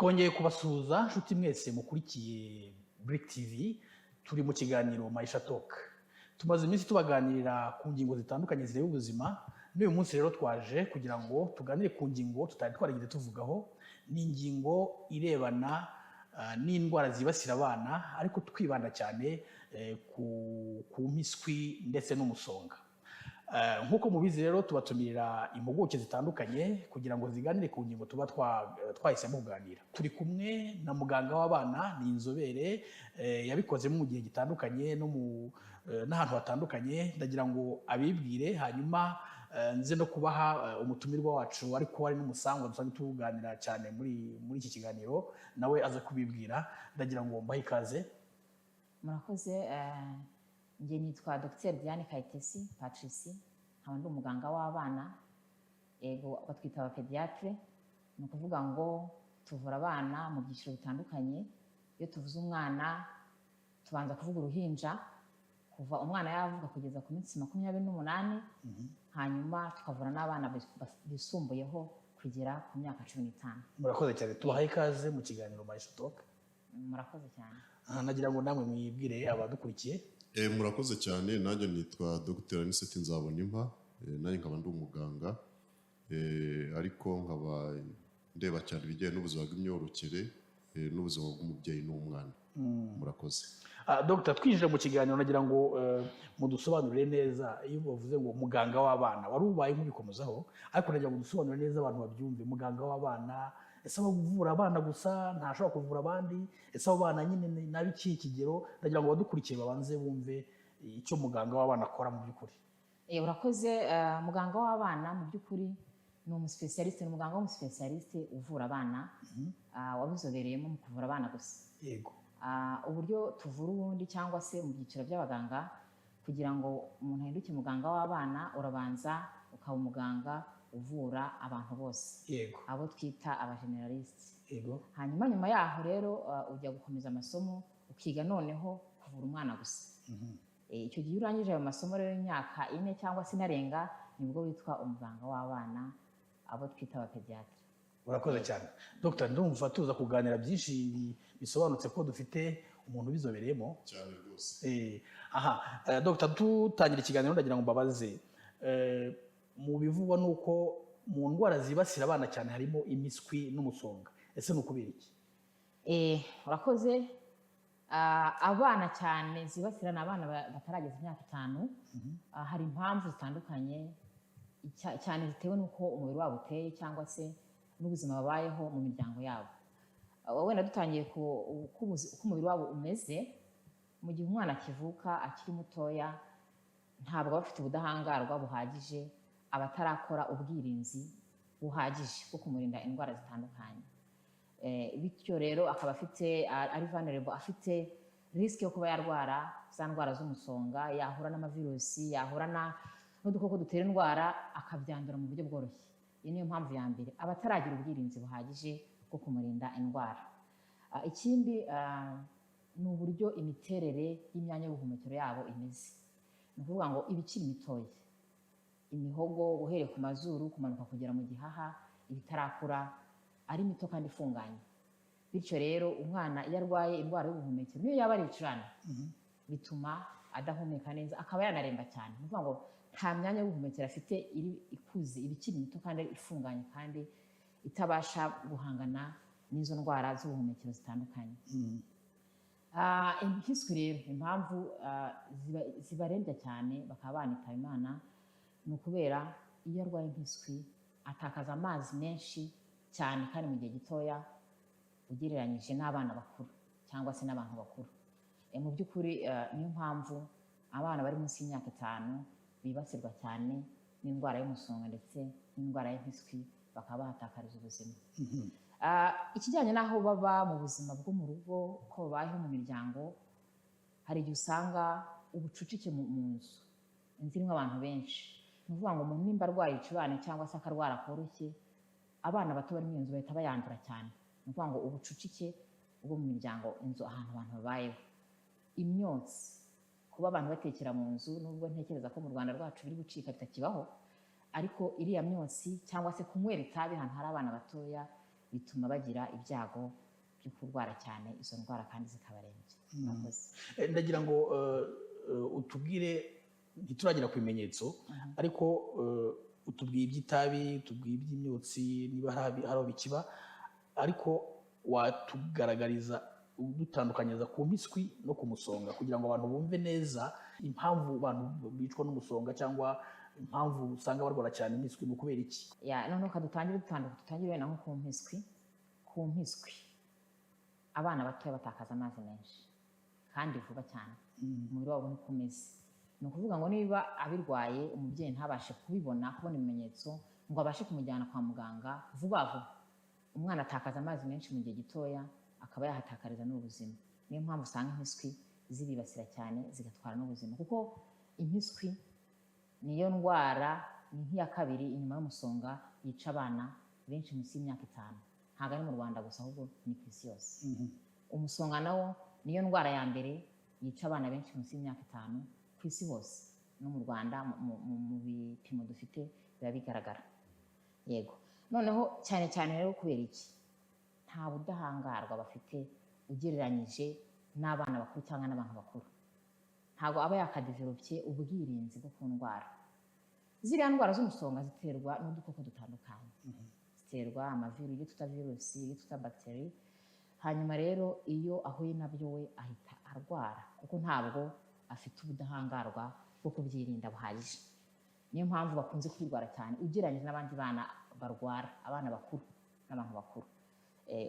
Twongeye kubasuhuza, nshuti mwese mukurikiye Brick TV. Turi mu kiganiro Maisha Talk. Tumaze iminsi tubaganirira ku ngingo zitandukanye zireba ubuzima. N'uyu munsi rero twaje kugira ngo tuganire ku ngingo tutari twarigeze tuvugaho. Ni ingingo irebana n'indwara zibasira abana, ariko twibanda cyane ku mpiswi ndetse n'umusonga. Nk'uko mubizi rero, tubatumirira impuguke zitandukanye kugira ngo ziganire ku ngingo tuba twahisemo kuganira. Turi kumwe na muganga w'abana, ni inzobere, yabikozemo mu gihe gitandukanye no mu n'ahantu hatandukanye. Ndagira ngo abibwire, hanyuma nze no kubaha umutumirwa wacu, ariko ari n'umusangwa dusanzwe tuganira cyane muri iki kiganiro, nawe aza kubibwira. Ndagira ngo mbahe ikaze. Murakoze. Njye nitwa Dr Diane Kayitesi Patricie, nkaba ndi umuganga w'abana. Yego, batwita abapédiatre. Ni ukuvuga ngo tuvura abana mu byiciro bitandukanye. Iyo tuvuze umwana, tubanza kuvuga uruhinja, kuva umwana yavuka kugeza ku minsi 28, hanyuma tukavura n'abana bisumbuyeho kugera ku myaka 15. Murakoze cyane, tubahaye ikaze mu kiganiro Maisha Talk. Murakoze cyane. Aha, nagira ngo namwe mwibwire abadukurikiye. Murakoze cyane. Nanjye nitwa Dr Anicet Nzabonimpa. Nanjye nkaba ndi umuganga, ariko nkaba ndeba cyane ibijyanye n'ubuzima bw'imyororokere n'ubuzima bw'umubyeyi n'umwana. Murakoze. Dr, twinjira mu kiganiro, nagira ngo mudusobanurire neza iyo bavuze ngo muganga w'abana. Wari ubaye nk'ubikomozaho, ariko nagira ngo dusobanurire neza abantu babyumve. Muganga w'abana, ese aba kuvura abana gusa, ntashobora kuvura abandi? Ese abo bana nyine ni n'ab'ikihe kigero? Ndagira ngo abadukurikiye babanze bumve icyo muganga w'abana akora mu by'ukuri. Urakoze. Muganga w'abana mu by'ukuri ni umuspécialiste, ni umuganga w'umuspécialiste uvura abana, wabizobereyemo mu kuvura abana gusa. Uburyo tuvura ubundi, cyangwa se mu byiciro by'abaganga, kugira ngo umuntu ahinduke muganga w'abana, urabanza ukaba umuganga uvura abantu bose, abo twita abagénéraliste. Hanyuma nyuma yaho rero ujya gukomeza amasomo, ukiga noneho kuvura umwana gusa. Icyo gihe iyo urangije ayo masomo rero, imyaka 4 cyangwa se inarenga, nibwo witwa umuganga w'abana, abo twita abapédiatre. Urakoze cyane, Dr. Ndumva tuza kuganira byinshi bisobanutse ko dufite umuntu ubizobereyemo. Cyane rwose. Aha, Dr, dutangira ikiganiro, ndagira ngo mbabaze, mu bivugwa ni uko mu ndwara zibasira abana cyane harimo impiswi n'umusonga. Ese ni ukubera iki? Urakoze. Abana cyane zibasira ni abana batarageza imyaka 5. Hari impamvu zitandukanye, cyane zitewe n'uko umubiri wabo uteye cyangwa se n'ubuzima babayeho mu miryango yabo. Wenda dutangiye ku uko umubiri wabo umeze, mu gihe umwana akivuka, akiri mutoya, ntabwo aba afite ubudahangarwa buhagije, aba atarakora ubwirinzi buhagije bwo kumurinda indwara zitandukanye. Bityo rero akaba afite, ari vulnerable, afite risque yo kuba yarwara za ndwara z'umusonga, yahura n'amavirusi, yahura n'udukoko dutera indwara, akabyandura mu buryo bworoshye. Iyi niyo mpamvu ya mbere, aba ataragira ubwirinzi buhagije bwo kumurinda indwara. Ikindi ni uburyo imiterere y'imyanya y'ubuhumekero yabo imeze. Ni ukuvuga ngo iba ikiri mitoya, imihogo uhereye ku mazuru kumanuka kugera mu gihaha iba itarakura, ari mito kandi ifunganye. Bityo rero umwana iyo arwaye indwara y'ubuhumekero, niyo yaba ari ibicurane, bituma adahumeka neza, akaba yanaremba cyane. Ni ukuvuga ngo nta myanya y'ubuhumekero afite iri ikuze, iba ikiri mito kandi ifunganye, kandi itabasha guhangana n'izo ndwara z'ubuhumekero zitandukanye. Impiswi rero, impamvu zibarembya cyane bakaba banitaba Imana, ni ukubera iyo arwaye impiswi atakaza amazi menshi cyane kandi mu gihe gitoya, ugereranyije n'abana bakuru cyangwa se n'abantu bakuru. Mu by'ukuri niyo mpamvu abana bari munsi y'imyaka 5 bibasirwa cyane n'indwara y'umusonga ndetse n'indwara y'impiswi, bakaba bahatakariza ubuzima. Ikijyanye n'aho baba mu buzima bwo mu rugo, uko babayeho mu miryango, hari igihe usanga ubucucike mu nzu, inzu irimo abantu benshi. Ni ukuvuga ngo umuntu nimba arwaye ibicurane cyangwa se akarwara koroshye, abana bato bari mu iyo nzu bahita bayandura cyane. Ni ukuvuga ngo ubucucike bwo mu miryango, inzu ahantu abantu babayeho, imyotsi, kuba abantu batekera mu nzu, nubwo ntekereza ko mu Rwanda rwacu biri gucika bitakibaho, ariko iriya myotsi, cyangwa se kunywera itabi ahantu hari abana batoya. Bituma bagira ibyago byo kurwara cyane izo ndwara kandi zikabarembya. Murakoze. Ndagira ngo utubwire, ntituragera ku bimenyetso, ariko utubwiye iby'itabi, utubwiye iby'imyotsi, niba hari aho bikiba, ariko watugaragariza udutandukanyiriza ku mpiswi no ku musonga, kugira ngo abantu bumve neza impamvu abantu bicwa n'umusonga cyangwa impamvu usanga barwara cyane impiswi ni ukubera iki? Ya, noneho kadutangire dutandukanye, dutangire wenda nko ku mpiswi. Ku mpiswi, abana batoya batakaza amazi menshi kandi vuba cyane. Umubiri wabo niko umeze. Ni ukuvuga ngo niba abirwaye, umubyeyi ntabashe kubibona, kubona ibimenyetso ngo abashe kumujyana kwa muganga vuba vuba, umwana atakaza amazi menshi mu gihe gitoya, akaba yahatakariza n'ubuzima. Niyo mpamvu usanga impiswi zibibasira cyane, zigatwara n'ubuzima, kuko impiswi niyo ndwara, ni nk'iya kabiri inyuma y'umusonga yica abana benshi munsi y'imyaka 5. Ntabwo ari mu Rwanda gusa, ahubwo ni ku isi yose. Umusonga nawo niyo ndwara ya mbere yica abana benshi munsi y'imyaka 5 ku isi hose, no mu Rwanda mu bipimo dufite biba bigaragara. Yego, noneho cyane cyane rero kubera iki? Nta budahangarwa bafite ugereranyije n'abana bakuru cyangwa n'abantu bakuru. Ntabwo aba yakadevelopye ubwirinzi bwo ku ndwara. Ziriya ndwara z'umusonga ziterwa n'udukoko dutandukanye, ziterwa amavirusi, ibyo twita virusi, ibyo twita bagiteri. Hanyuma rero iyo ahuye nabyo, we ahita arwara, kuko ntabwo afite ubudahangarwa bwo kubyirinda buhagije. Niyo mpamvu bakunze kubirwara cyane ugereranyije n'abandi bana barwara, abana bakuru n'abantu bakuru.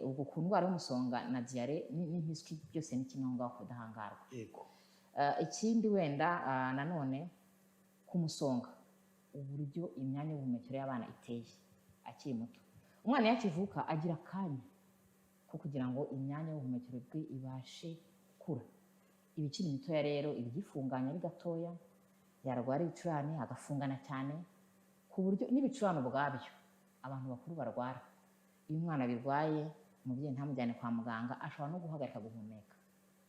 Ubwo ku ndwara y'umusonga na diyare n'impiswi, byose ni kimwe aho ngaho ku budahangarwa. Ikindi wenda nanone ku musonga, uburyo imyanya y'ubuhumekero y'abana iteye akiri muto. Umwana iyo akivuka agira akanya ko kugira ngo imyanya y'ubuhumekero bwe ibashe gukura. Iba ikiri mitoya rero, iba igifunganye ari gatoya. Yarwara ibicurane agafungana cyane, ku buryo n'ibicurane ubwabyo abantu bakuru barwara, iyo umwana abirwaye, umubyeyi ntamujyane kwa muganga, ashobora no guhagarika guhumeka,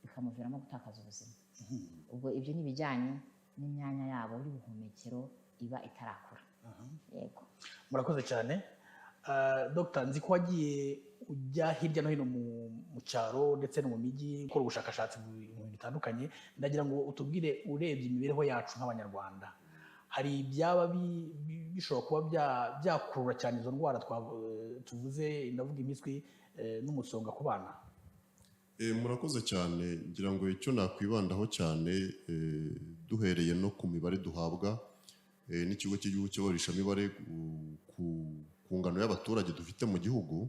bikamuviramo gutakaza ubuzima. Ubwo ibyo ni ibijyanye n'imyanya yabo y'ubuhumekero iba itarakura. Yego. Murakoze cyane. Dr, nzi ko wagiye ujya hirya no hino mu cyaro ndetse no mu mijyi ukora ubushakashatsi mu bintu bitandukanye. Ndagira ngo utubwire, urebye imibereho yacu nk'Abanyarwanda, hari ibyaba bishobora kuba byakurura cyane izo ndwara tuvuze, ndavuga impiswi n'umusonga ku bana? Murakoze cyane. Ngira ngo icyo nakwibandaho cyane, duhereye no ku mibare duhabwa n'ikigo cy'igihugu cy'ibarurishamibare ku ngano y'abaturage dufite mu gihugu,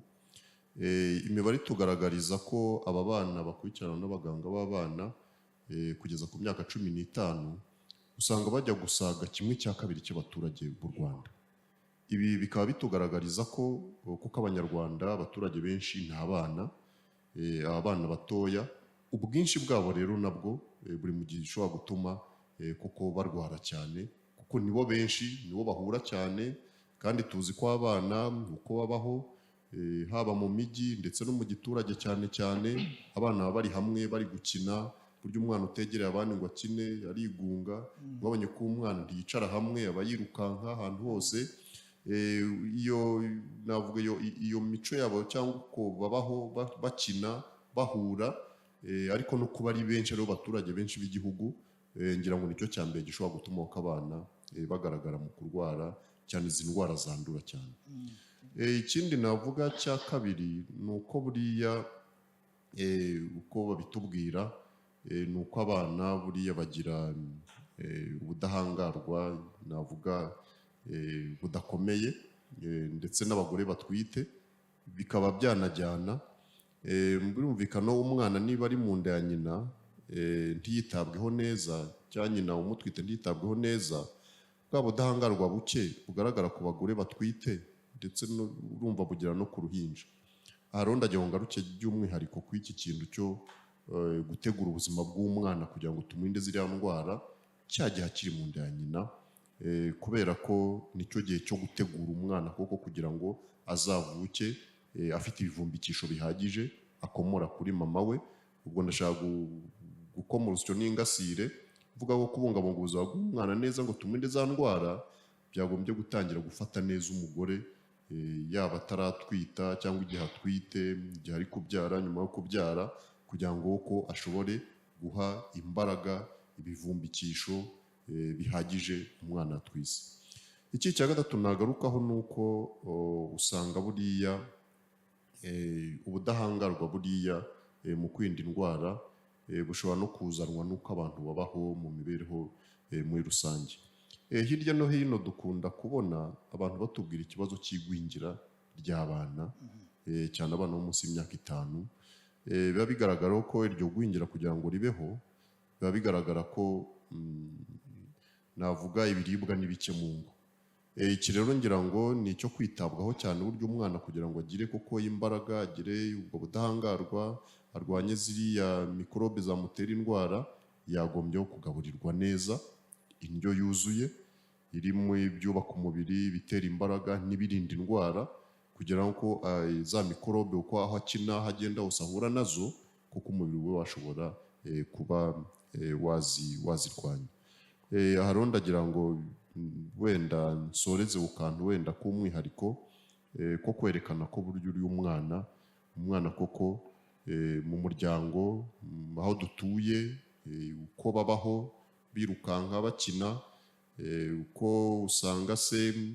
imibare itugaragariza ko aba bana bakurikiranwa n'abaganga b'abana kugeza ku myaka 15, usanga bajya gusaga 1/2 cy'abaturage b'u Rwanda. Ibi bikaba bitugaragariza ko kuko Abanyarwanda, abaturage benshi ni abana, aba bana batoya, ubwinshi bwabo rero nabwo buri mu gihe gishobora gutuma koko barwara cyane, kuko nibo benshi, nibo bahura cyane. Kandi tuzi ko abana uko babaho, haba mu mijyi ndetse no mu giturage, cyane cyane abana baba bari hamwe bari gukina. Burya umwana utegereye abandi ngo akine arigunga. Mwabonye ko umwana ntiyicara hamwe, aba yirukanka ahantu hose. Iyo navuga iyo mico yabo cyangwa uko babaho bakina, bahura, ariko no kuba ari benshi, aribo baturage benshi b'igihugu, ngira ngo nicyo cya mbere gishobora gutuma ko abana bagaragara mu kurwara cyane izi ndwara zandura cyane. Ikindi navuga cya kabiri ni uko buriya uko babitubwira, ni uko abana buriya bagira ubudahangarwa navuga budakomeye, ndetse n'abagore batwite bikaba byanajyana. Birumvikana, umwana niba ari mu nda ya nyina ntiyitabweho neza, cyangwa nyina umutwite ntiyitabweho neza, bwa budahangarwa buke bugaragara ku bagore batwite, ndetse urumva bugera no ku ruhinja. Aha rero ndagira ngo ngaruke by'umwihariko ku iki kintu cyo gutegura ubuzima bw'umwana kugira ngo tumurinde ziriya ndwara cya gihe akiri mu nda ya nyina, kubera ko nicyo gihe cyo gutegura umwana koko kugira ngo azavuke afite ibivumbikisho bihagije akomora kuri mama we. Ubwo ndashaka gukoma urusyo n'ingasire mvuga ko kubungabunga ubuzima bw'umwana neza ngo tumurinde za ndwara, byagombye gutangira gufata neza umugore. yaba ataratwita cyangwa igihe atwite, igihe ari kubyara, nyuma yo kubyara, kugira ngo ko ashobore guha imbaraga ibivumbikisho bihagije umwana atwise. Iki cya gatatu nagarukaho ni uko usanga buriya ubudahangarwa buriya mu kwirinda indwara bushobora no kuzanwa n'uko abantu babaho mu mibereho muri rusange. Hirya no hino dukunda kubona abantu batubwira ikibazo cy'igwingira ry'abana, cyane abana bo munsi y'imyaka 5. Biba bigaragara ko iryo gwingira kugira ngo ribeho, biba bigaragara ko navuga ibiribwa ni bike mu ngo. Iki rero ngira ngo ni icyo kwitabwaho cyane, uburyo umwana kugira ngo agire koko imbaraga, agire ubwo budahangarwa, arwanye ziriya mikorobe zamutera indwara, yagombyeho kugaburirwa neza indyo yuzuye irimo ibyubaka umubiri, ibitera imbaraga n'ibirinda indwara, kugira ngo za mikorobe uko aho akina, aho agenda hose ahura nazo, kuko umubiri we washobora kuba wazirwanya. Aha rero ndagira ngo wenda nsoreze ku kantu wenda k'umwihariko ko kwerekana ko burya uri umwana koko mu muryango, aho dutuye, uko babaho birukanka bakina, uko usanga se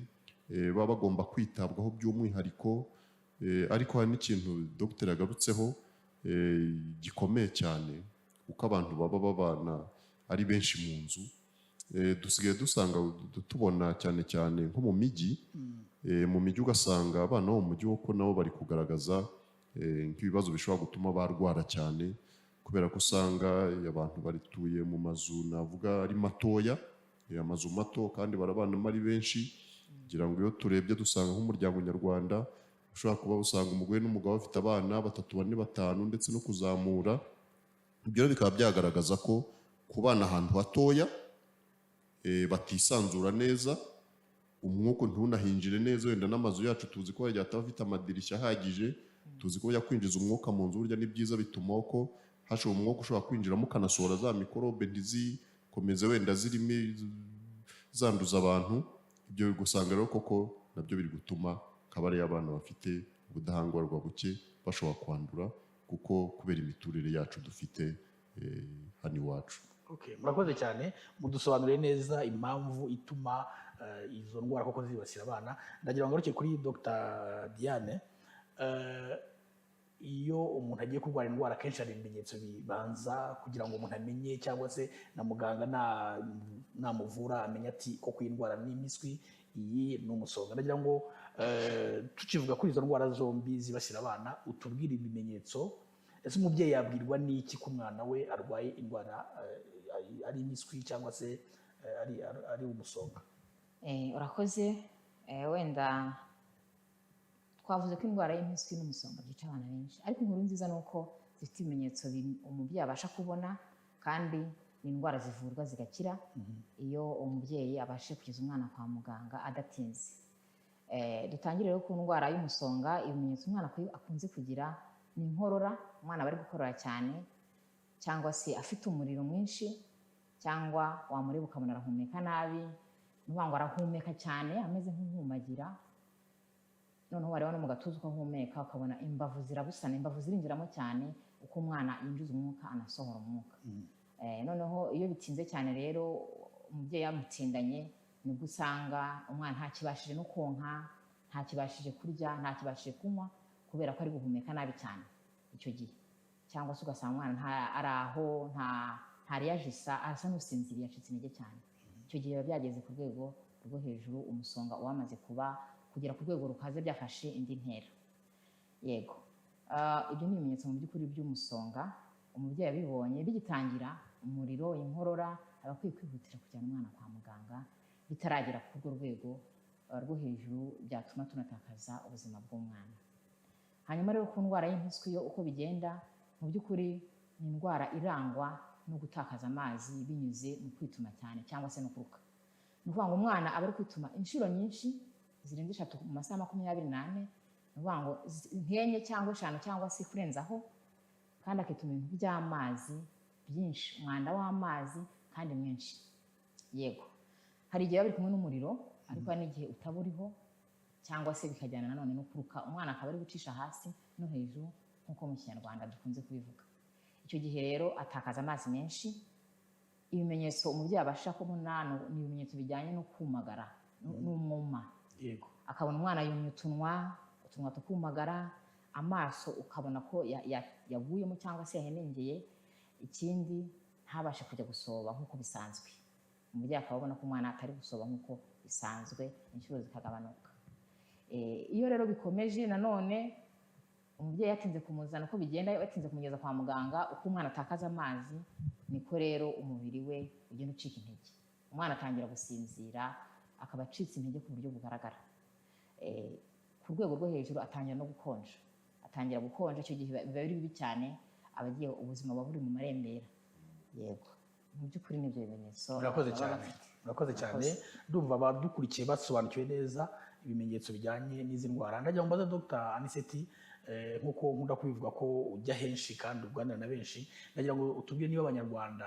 baba bagomba kwitabwaho by'umwihariko. Ariko hari n'ikintu dogiteri yagarutseho gikomeye cyane, uko abantu baba babana ari benshi mu nzu. Dusigaye dusanga tubona cyane cyane nko mu mijyi, mu mijyi ugasanga abana bo mu mujyi koko nabo bari kugaragaza nk'ibibazo bishobora gutuma barwara cyane, kubera ko usanga abantu barituye mu mazu navuga ari matoya, amazu mato kandi barabanamo ari benshi. Ngira ngo iyo turebye dusanga nk'umuryango nyarwanda ushobora kuba usanga umugore n'umugabo bafite abana 3, 4, 5 ndetse no kuzamura. Ibyo rero bikaba byagaragaza ko kubana ahantu hatoya, batisanzura neza, umwuka ntunahinjire neza. Wenda n'amazu yacu tuzi ko yagiye ataba afite amadirishya ahagije, tuzi ko kwinjiza umwuka mu nzu burya ni byiza, bituma ko hashobora umwuka ushobora kwinjiramo ukanasohora za mikorobe ntizikomeze wenda zirimo zanduza abantu. Ibyo gusanga rero koko nabyo biri gutuma kabare y'abana bafite ubudahangarwa buke bashobora kwandura, kuko kubera imiturire yacu dufite hano iwacu. Okay, murakoze cyane, mudusobanuriye neza impamvu ituma izo ndwara koko zibasira abana. Ndagira ngo ngaruke kuri Dr Diane. Iyo umuntu agiye kurwara indwara akenshi hari ibimenyetso bibanza kugira ngo umuntu amenye, cyangwa se na muganga namuvura amenye ati koko iyi ndwara ni impiswi, iyi ni umusonga. Ndagira ngo tukivuga kuri izo ndwara zombi zibasira abana, utubwire ibimenyetso. Ese umubyeyi yabwirwa n'iki ko umwana we arwaye indwara ari impiswi cyangwa se ari umusonga? Urakoze. Wenda twavuze ko indwara y'impiswi n'umusonga byica abana benshi, ariko inkuru nziza ni uko zifite ibimenyetso umubyeyi abasha kubona, kandi ni indwara zivurwa zigakira iyo umubyeyi abashije kugeza umwana kwa muganga adatinze. Dutangire rero ku ndwara y'umusonga. Ibimenyetso umwana akunze kugira ni inkorora, umwana aba ari gukorora cyane, cyangwa se afite umuriro mwinshi, cyangwa wamureba ukabona arahumeka nabi, ni ukuvuga ngo arahumeka cyane ameze nk'uhumagira, noneho wareba no mu gatuza uko ahumeka ukabona imbavu zirabusana, imbavu zirinjiramo cyane uko umwana yinjiza umwuka anasohora umwuka. Noneho iyo bitinze cyane rero umubyeyi yamutindanye, nibwo usanga umwana ntakibashije no konka, ntakibashije kurya, ntakibashije kunywa, kubera ko ari guhumeka nabi cyane icyo gihe. Cyangwa se ugasanga umwana ari aho ntariyajisa, arasa n'usinziriye, acitse intege cyane. Icyo gihe biba byageze ku rwego rwo hejuru, umusonga wamaze kuba kugera ku rwego rukaze, byafashe indi ntera. Yego, ibyo ni ibimenyetso mu by'ukuri by'umusonga. Umubyeyi abibonye bigitangira, umuriro, inkorora, aba akwiye kwihutira kujyana umwana kwa muganga bitaragera ku urwo rwego rwo hejuru byatuma tunatakaza ubuzima bw'umwana. Hanyuma rero ku ndwara y'impiswi yo uko bigenda, mu by'ukuri ni indwara irangwa no gutakaza amazi binyuze mu kwituma cyane cyangwa se no kuruka. Ni ukuvuga ngo umwana aba ari kwituma inshuro nyinshi zirenze 3 mu masaha 24, ni ukuvuga ngo nk'enye cyangwa 5 cyangwa se kurenzaho, kandi akituma ibintu by'amazi byinshi, umwanda w'amazi kandi mwinshi. Yego, hari igihe biba biri kumwe n'umuriro, ariko hari n'igihe utaba uriho, Cyangwa se bikajyana nanone no kuruka, umwana akaba ari gucisha hasi no hejuru, nk'uko mu Kinyarwanda dukunze kubivuga. Icyo gihe rero atakaza amazi menshi. Ibimenyetso umubyeyi abasha kubona ni ibimenyetso bijyanye no kumagara n'umwuma. Akabona umwana yumye utunwa, utunwa tukumagara, amaso ukabona ko yaguyemo cyangwa se yahenengeye. Ikindi, ntabashe kujya gusoba nk'uko bisanzwe. Umubyeyi akaba abona ko umwana atari gusoba nk'uko bisanzwe, inshuro zikagabanuka. Iyo rero bikomeje nanone, umubyeyi yatinze kumuzana, uko bigenda yatinze kumugeza kwa muganga, uko umwana atakaza amazi niko rero umubiri we ugenda ucika intege. Umwana atangira gusinzira, akaba acitse intege ku buryo bugaragara. Ku rwego rwo hejuru atangira no gukonja, atangira gukonja. Icyo gihe biba biri bibi cyane, abagiye ubuzima buba buri mu marembera. Yego, mu by'ukuri nibyo bimenyetso Murakoze baba cyane. bafite. Murakoze cyane. Murakoze. Ndumva abadukurikiye basobanukiwe neza ibimenyetso bijyanye n'izi ndwara. Ndagira ngo mbaze Dr Anicet, nk'uko nkunda kubivuga ko ujya henshi kandi uganira na benshi, ndagira ngo utubwire niba Abanyarwanda,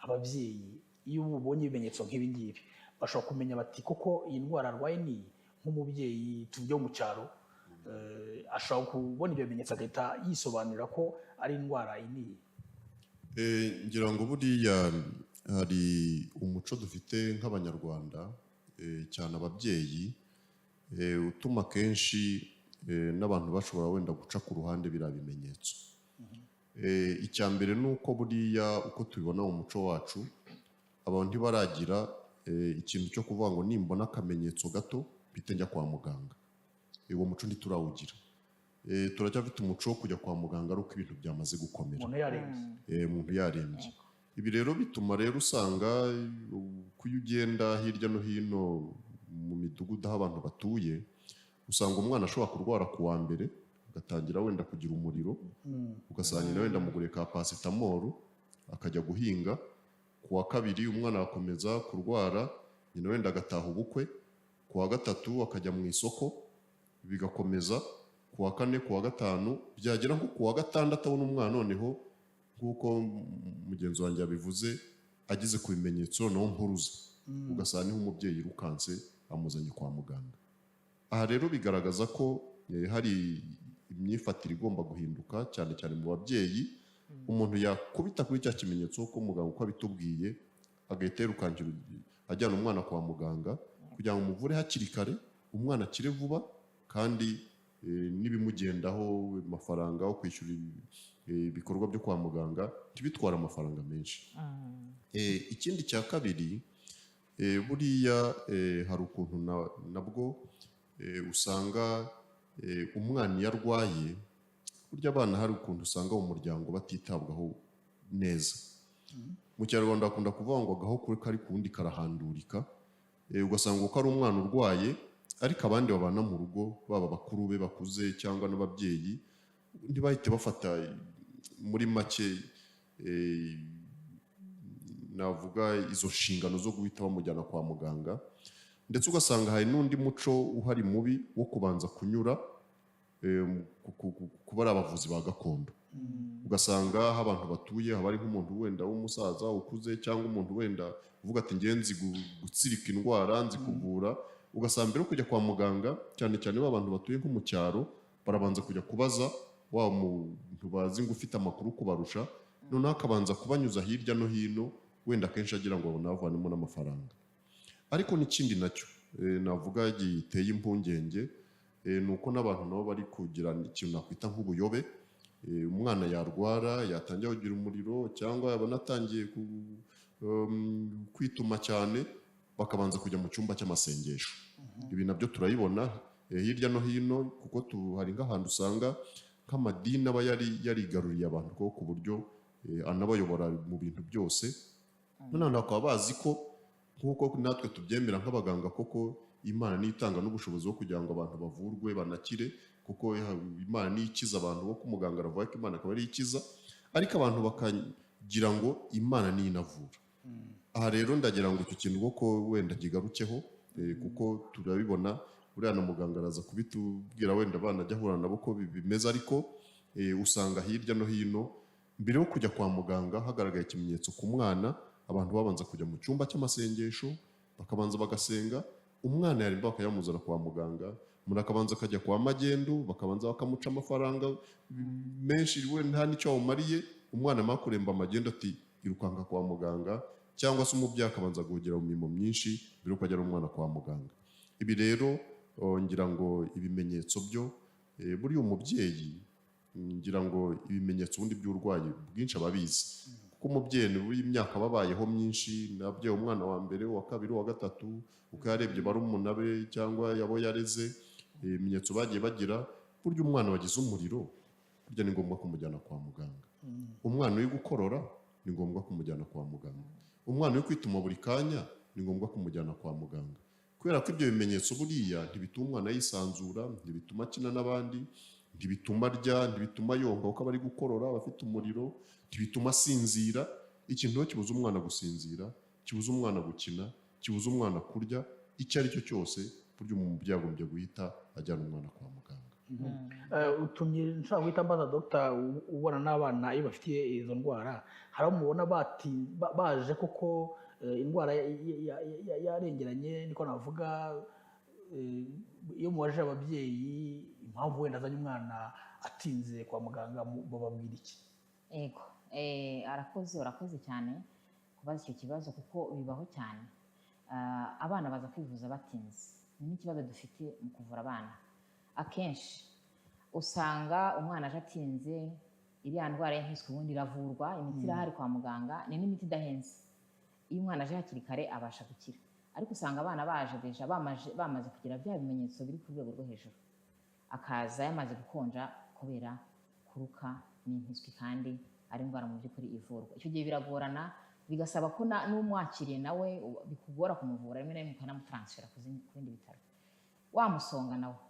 ababyeyi, iyo ubonye ibimenyetso nk'ibi ngibi bashobora kumenya bati koko iyi ndwara arwaye ni iyi. Nk'umubyeyi tuvuge wo mu cyaro, ashobora kubona ibyo bimenyetso agahita yisobanurira ko ari indwara iyi n'iyi? Ngira ngo buriya hari umuco dufite nk'Abanyarwanda, cyane ababyeyi, utuma akenshi n'abantu bashobora wenda guca ku ruhande biriya bimenyetso. Icya mbere ni uko buriya uko tubibona mu muco wacu, abantu ntibaragira ikintu cyo kuvuga ngo nimbona akamenyetso gato mpite njya kwa muganga. Uwo muco ntiturawugira. Turacyafite umuco wo kujya kwa muganga ari uko ibintu byamaze gukomera, umuntu yarembye. Umuntu yarembye. Ibi rero bituma rero usanga uko iyo ugenda hirya no hino mu midugudu aho abantu batuye, usanga umwana ashobora kurwara ku wa mbere, agatangira wenda kugira umuriro, ugasanga nyina wenda amuguriye ka paracetamol, akajya guhinga. Ku wa kabiri umwana agakomeza kurwara, nyina wenda agataha ubukwe. Ku wa gatatu akajya mu isoko, bigakomeza ku wa kane, ku wa gatanu, byagera nko ku wa gatandatu abona umwana noneho, nk'uko mugenzi wanjye yabivuze, ageze ku bimenyetso noneho mpuruza, ugasanga niho umubyeyi yirukanse amuzanye kwa muganga. Aha rero bigaragaza ko hari imyifatire igomba guhinduka, cyane cyane mu babyeyi. Umuntu yakubita kuri cya kimenyetso ko muganga uko abitubwiye, agahita yirukankira ajyana umwana kwa muganga kugira ngo umuvure hakiri kare, umwana akire vuba, kandi n'ibimugendaho, amafaranga yo kwishyura ibikorwa byo kwa muganga, ntibitware amafaranga menshi. Ikindi cya kabiri, buriya hari ukuntu nabwo usanga umwana iyo arwaye, burya abana hari ukuntu usanga mu muryango batitabwaho neza. Mu Kinyarwanda bakunda kuvuga ngo agaho kuri kari ku wundi karahandurika. Ugasanga uko ari umwana urwaye, ariko abandi babana mu rugo, baba bakuru be bakuze cyangwa n'ababyeyi, ntibahite bafata muri make, navuga izo nshingano zo guhita bamujyana kwa muganga. Ndetse ugasanga hari n'undi muco uhari mubi wo kubanza kunyura kuba ari abavuzi ba gakondo. Ugasanga aho abantu batuye haba hari nk'umuntu wenda w'umusaza ukuze, cyangwa umuntu wenda uvuga ati ngewe nzi gutsirika indwara, nzi kuvura. Ugasanga mbere yo kujya kwa muganga, cyane cyane ba bantu batuye nko mu cyaro, barabanza kujya kubaza wa muntu bazi ngo ufite amakuru kubarusha, noneho akabanza kubanyuza hirya no hino, wenda akenshi agira ngo babone avanemo n'amafaranga. Ariko n'ikindi nacyo navuga giteye impungenge, ni uko n'abantu nabo bari kugira ikintu nakwita nk'ubuyobe. Umwana yarwara, yatangira kugira umuriro cyangwa yabona atangiye kwituma cyane, bakabanza kujya mu cyumba cy'amasengesho. Ibi nabyo turabibona hirya no hino, kuko hari nk'ahantu usanga nk'amadini aba yari yarigaruriye abantu ko ku buryo anabayobora mu bintu byose. Noneho bakaba bazi ko, nk'uko natwe tubyemera nk'abaganga, koko Imana niyo itanga n'ubushobozi bwo kugira ngo abantu bavurwe banakire, kuko Imana niyo ikiza abantu, kuko umuganga aravuga ko Imana akaba ariyo ikiza, ariko abantu bakagira ngo Imana niyo inavura. Aha rero ndagira ngo icyo kintu koko wenda kigarukeho, kuko turabibona, buriya na muganga araza kubitubwira, wenda abana ajya ahura nabo ko bimeze. Ariko usanga hirya no hino mbere yo kujya kwa muganga hagaragaye ikimenyetso ku mwana, abantu babanza kujya mu cyumba cy'amasengesho, bakabanza bagasenga, umwana yarimba bakayamuzana kwa muganga. Umuntu akabanza akajya kwa magendu, bakabanza bakamuca amafaranga menshi, we nta n'icyo wamumariye. Umwana amara kuremba, magendu ati irukanka kwa muganga, cyangwa se umubyeyi akabanza guhugira mu mirimo myinshi mbere yuko ajyana umwana kwa muganga. Ibi rero ngira ngo ibimenyetso byo buriya umubyeyi, ngira ngo ibimenyetso ubundi by'uburwayi bwinshi aba abizi, kuko umubyeyi ni w'imyaka babayeho myinshi, nabyaye umwana wa mbere, uwa kabiri, uwa gatatu, uko yarebye barumuna be cyangwa yabo yareze, ibimenyetso bagiye bagira. Burya umwana wagize umuriro, burya ni ngombwa kumujyana kwa muganga. Umwana uri gukorora, ni ngombwa kumujyana kwa muganga. Umwana uri kwituma buri kanya, ni ngombwa kumujyana kwa muganga, kubera ko ibyo bimenyetso buriya ntibituma umwana yisanzura, ntibituma akina n'abandi, ntibituma arya, ntibituma yonka kuko aba ari gukorora, aba afite umuriro, ntibituma asinzira. Ikintu rero kibuza umwana gusinzira, kibuza umwana gukina, kibuza umwana kurya, icyo ari cyo cyose, burya umubyeyi agombye guhita ajyana umwana kwa muganga. Utumye nshobora guhita mbaza dogita, ubona n'abana iyo bafitiye izo ndwara, hari abo mubona baje koko indwara yarengeranye, niko navuga. Iyo mubajije ababyeyi impamvu wenda azanye umwana atinze kwa muganga, bababwira iki? Yego, arakoze, urakoze cyane kubaza icyo kibazo kuko bibaho cyane. Abana baza kwivuza batinze, ni n'ikibazo dufite mu kuvura abana. Akenshi usanga umwana aje atinze, iriya ndwara y'impiswi ubundi iravurwa, imiti irahari kwa muganga, ni n'imiti idahenze. Iyo umwana aje hakiri kare abasha gukira, ariko usanga abana baje déjà bamaze kugira bya bimenyetso biri ku rwego rwo hejuru, akaza yamaze gukonja kubera kuruka n'impiswi, kandi ari indwara mu by'ukuri ivurwa. Icyo gihe biragorana, bigasaba ko n'umwakiriye nawe bikugora kumuvura, rimwe na rimwe ukanamutaransfera ku bindi bitaro. Wamusonga nawe,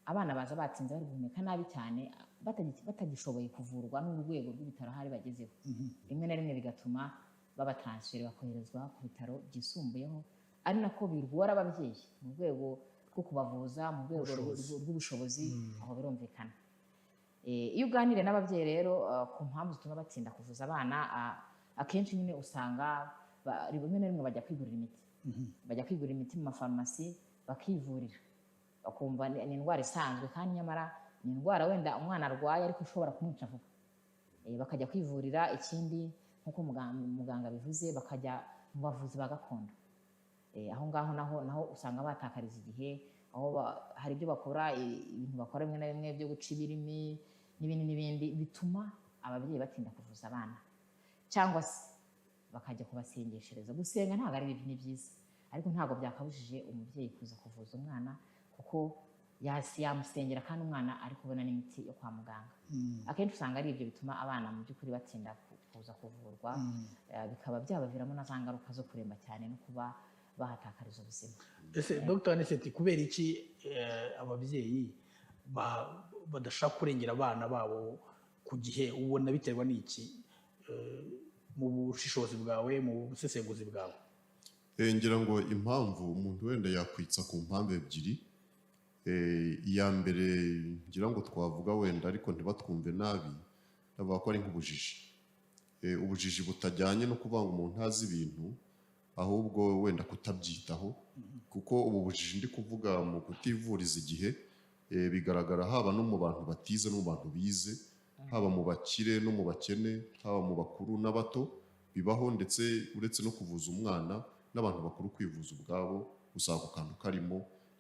abana baza batinze bari guhumeka nabi cyane, batagishoboye kuvurwa n'urwego rw'ibitaro ahari bagezeho, rimwe na rimwe bigatuma babataransfera bakoherezwa ku bitaro byisumbuyeho, ari nako bigora ababyeyi mu rwego rwo kubavuza, mu rwego Ubushobozi. rw'ubushobozi. Aho birumvikana. Iyo uganiriye n'ababyeyi rero ku mpamvu zituma batinda kuvuza abana, akenshi nyine usanga rimwe na rimwe bajya kwigurira imiti, bajya kwigurira imiti mu mafarumasi bakivurira, bakumva ni indwara isanzwe, kandi nyamara ni indwara wenda umwana arwaye ariko ishobora kumwica vuba. Bakajya kwivurira. Ikindi, nk'uko muganga bivuze, bakajya mu bavuzi ba gakondo. Aho ngaho naho usanga batakariza igihe, aho hari ibyo bakora, ibintu bakora bimwe na bimwe byo guca ibirimi n'ibindi n'ibindi bituma ababyeyi batinda kuvuza abana, cyangwa se bakajya kubasengeshereza. Gusenga ntabwo ari bibi, ni byiza, ariko ntabwo byakabujije umubyeyi kuza kuvuza umwana, kuko yamusengera kandi umwana ari kubona n'imiti yo kwa muganga. Akenshi usanga ari ibyo bituma abana mu by'ukuri batinda kuza kuvurwa, bikaba byabaviramo na za ngaruka zo kuremba cyane no kuba bahatakariza ubuzima. Ese Dr Anicet, kubera iki ababyeyi badashaka kurengera abana babo ku gihe? Ubona biterwa n'iki, mu bushishozi bwawe, mu busesenguzi bwawe? Ngira ngo impamvu umuntu wenda yakwitsa ku mpamvu ebyiri. Iya mbere ngira ngo twavuga wenda, ariko ntibatwumve nabi, ndavuga ko ari nk'ubujiji. Ubujiji butajyanye no kuvuga ngo umuntu ntazi ibintu, ahubwo wenda kutabyitaho, kuko ubu bujiji ndi kuvuga mu kutivuriza igihe, bigaragara haba no mu bantu batize no mu bantu bize, haba mu bakire no mu bakene, haba mu bakuru n'abato, bibaho. Ndetse uretse no kuvuza umwana, n'abantu bakuru kwivuza ubwabo usanga ako kantu karimo,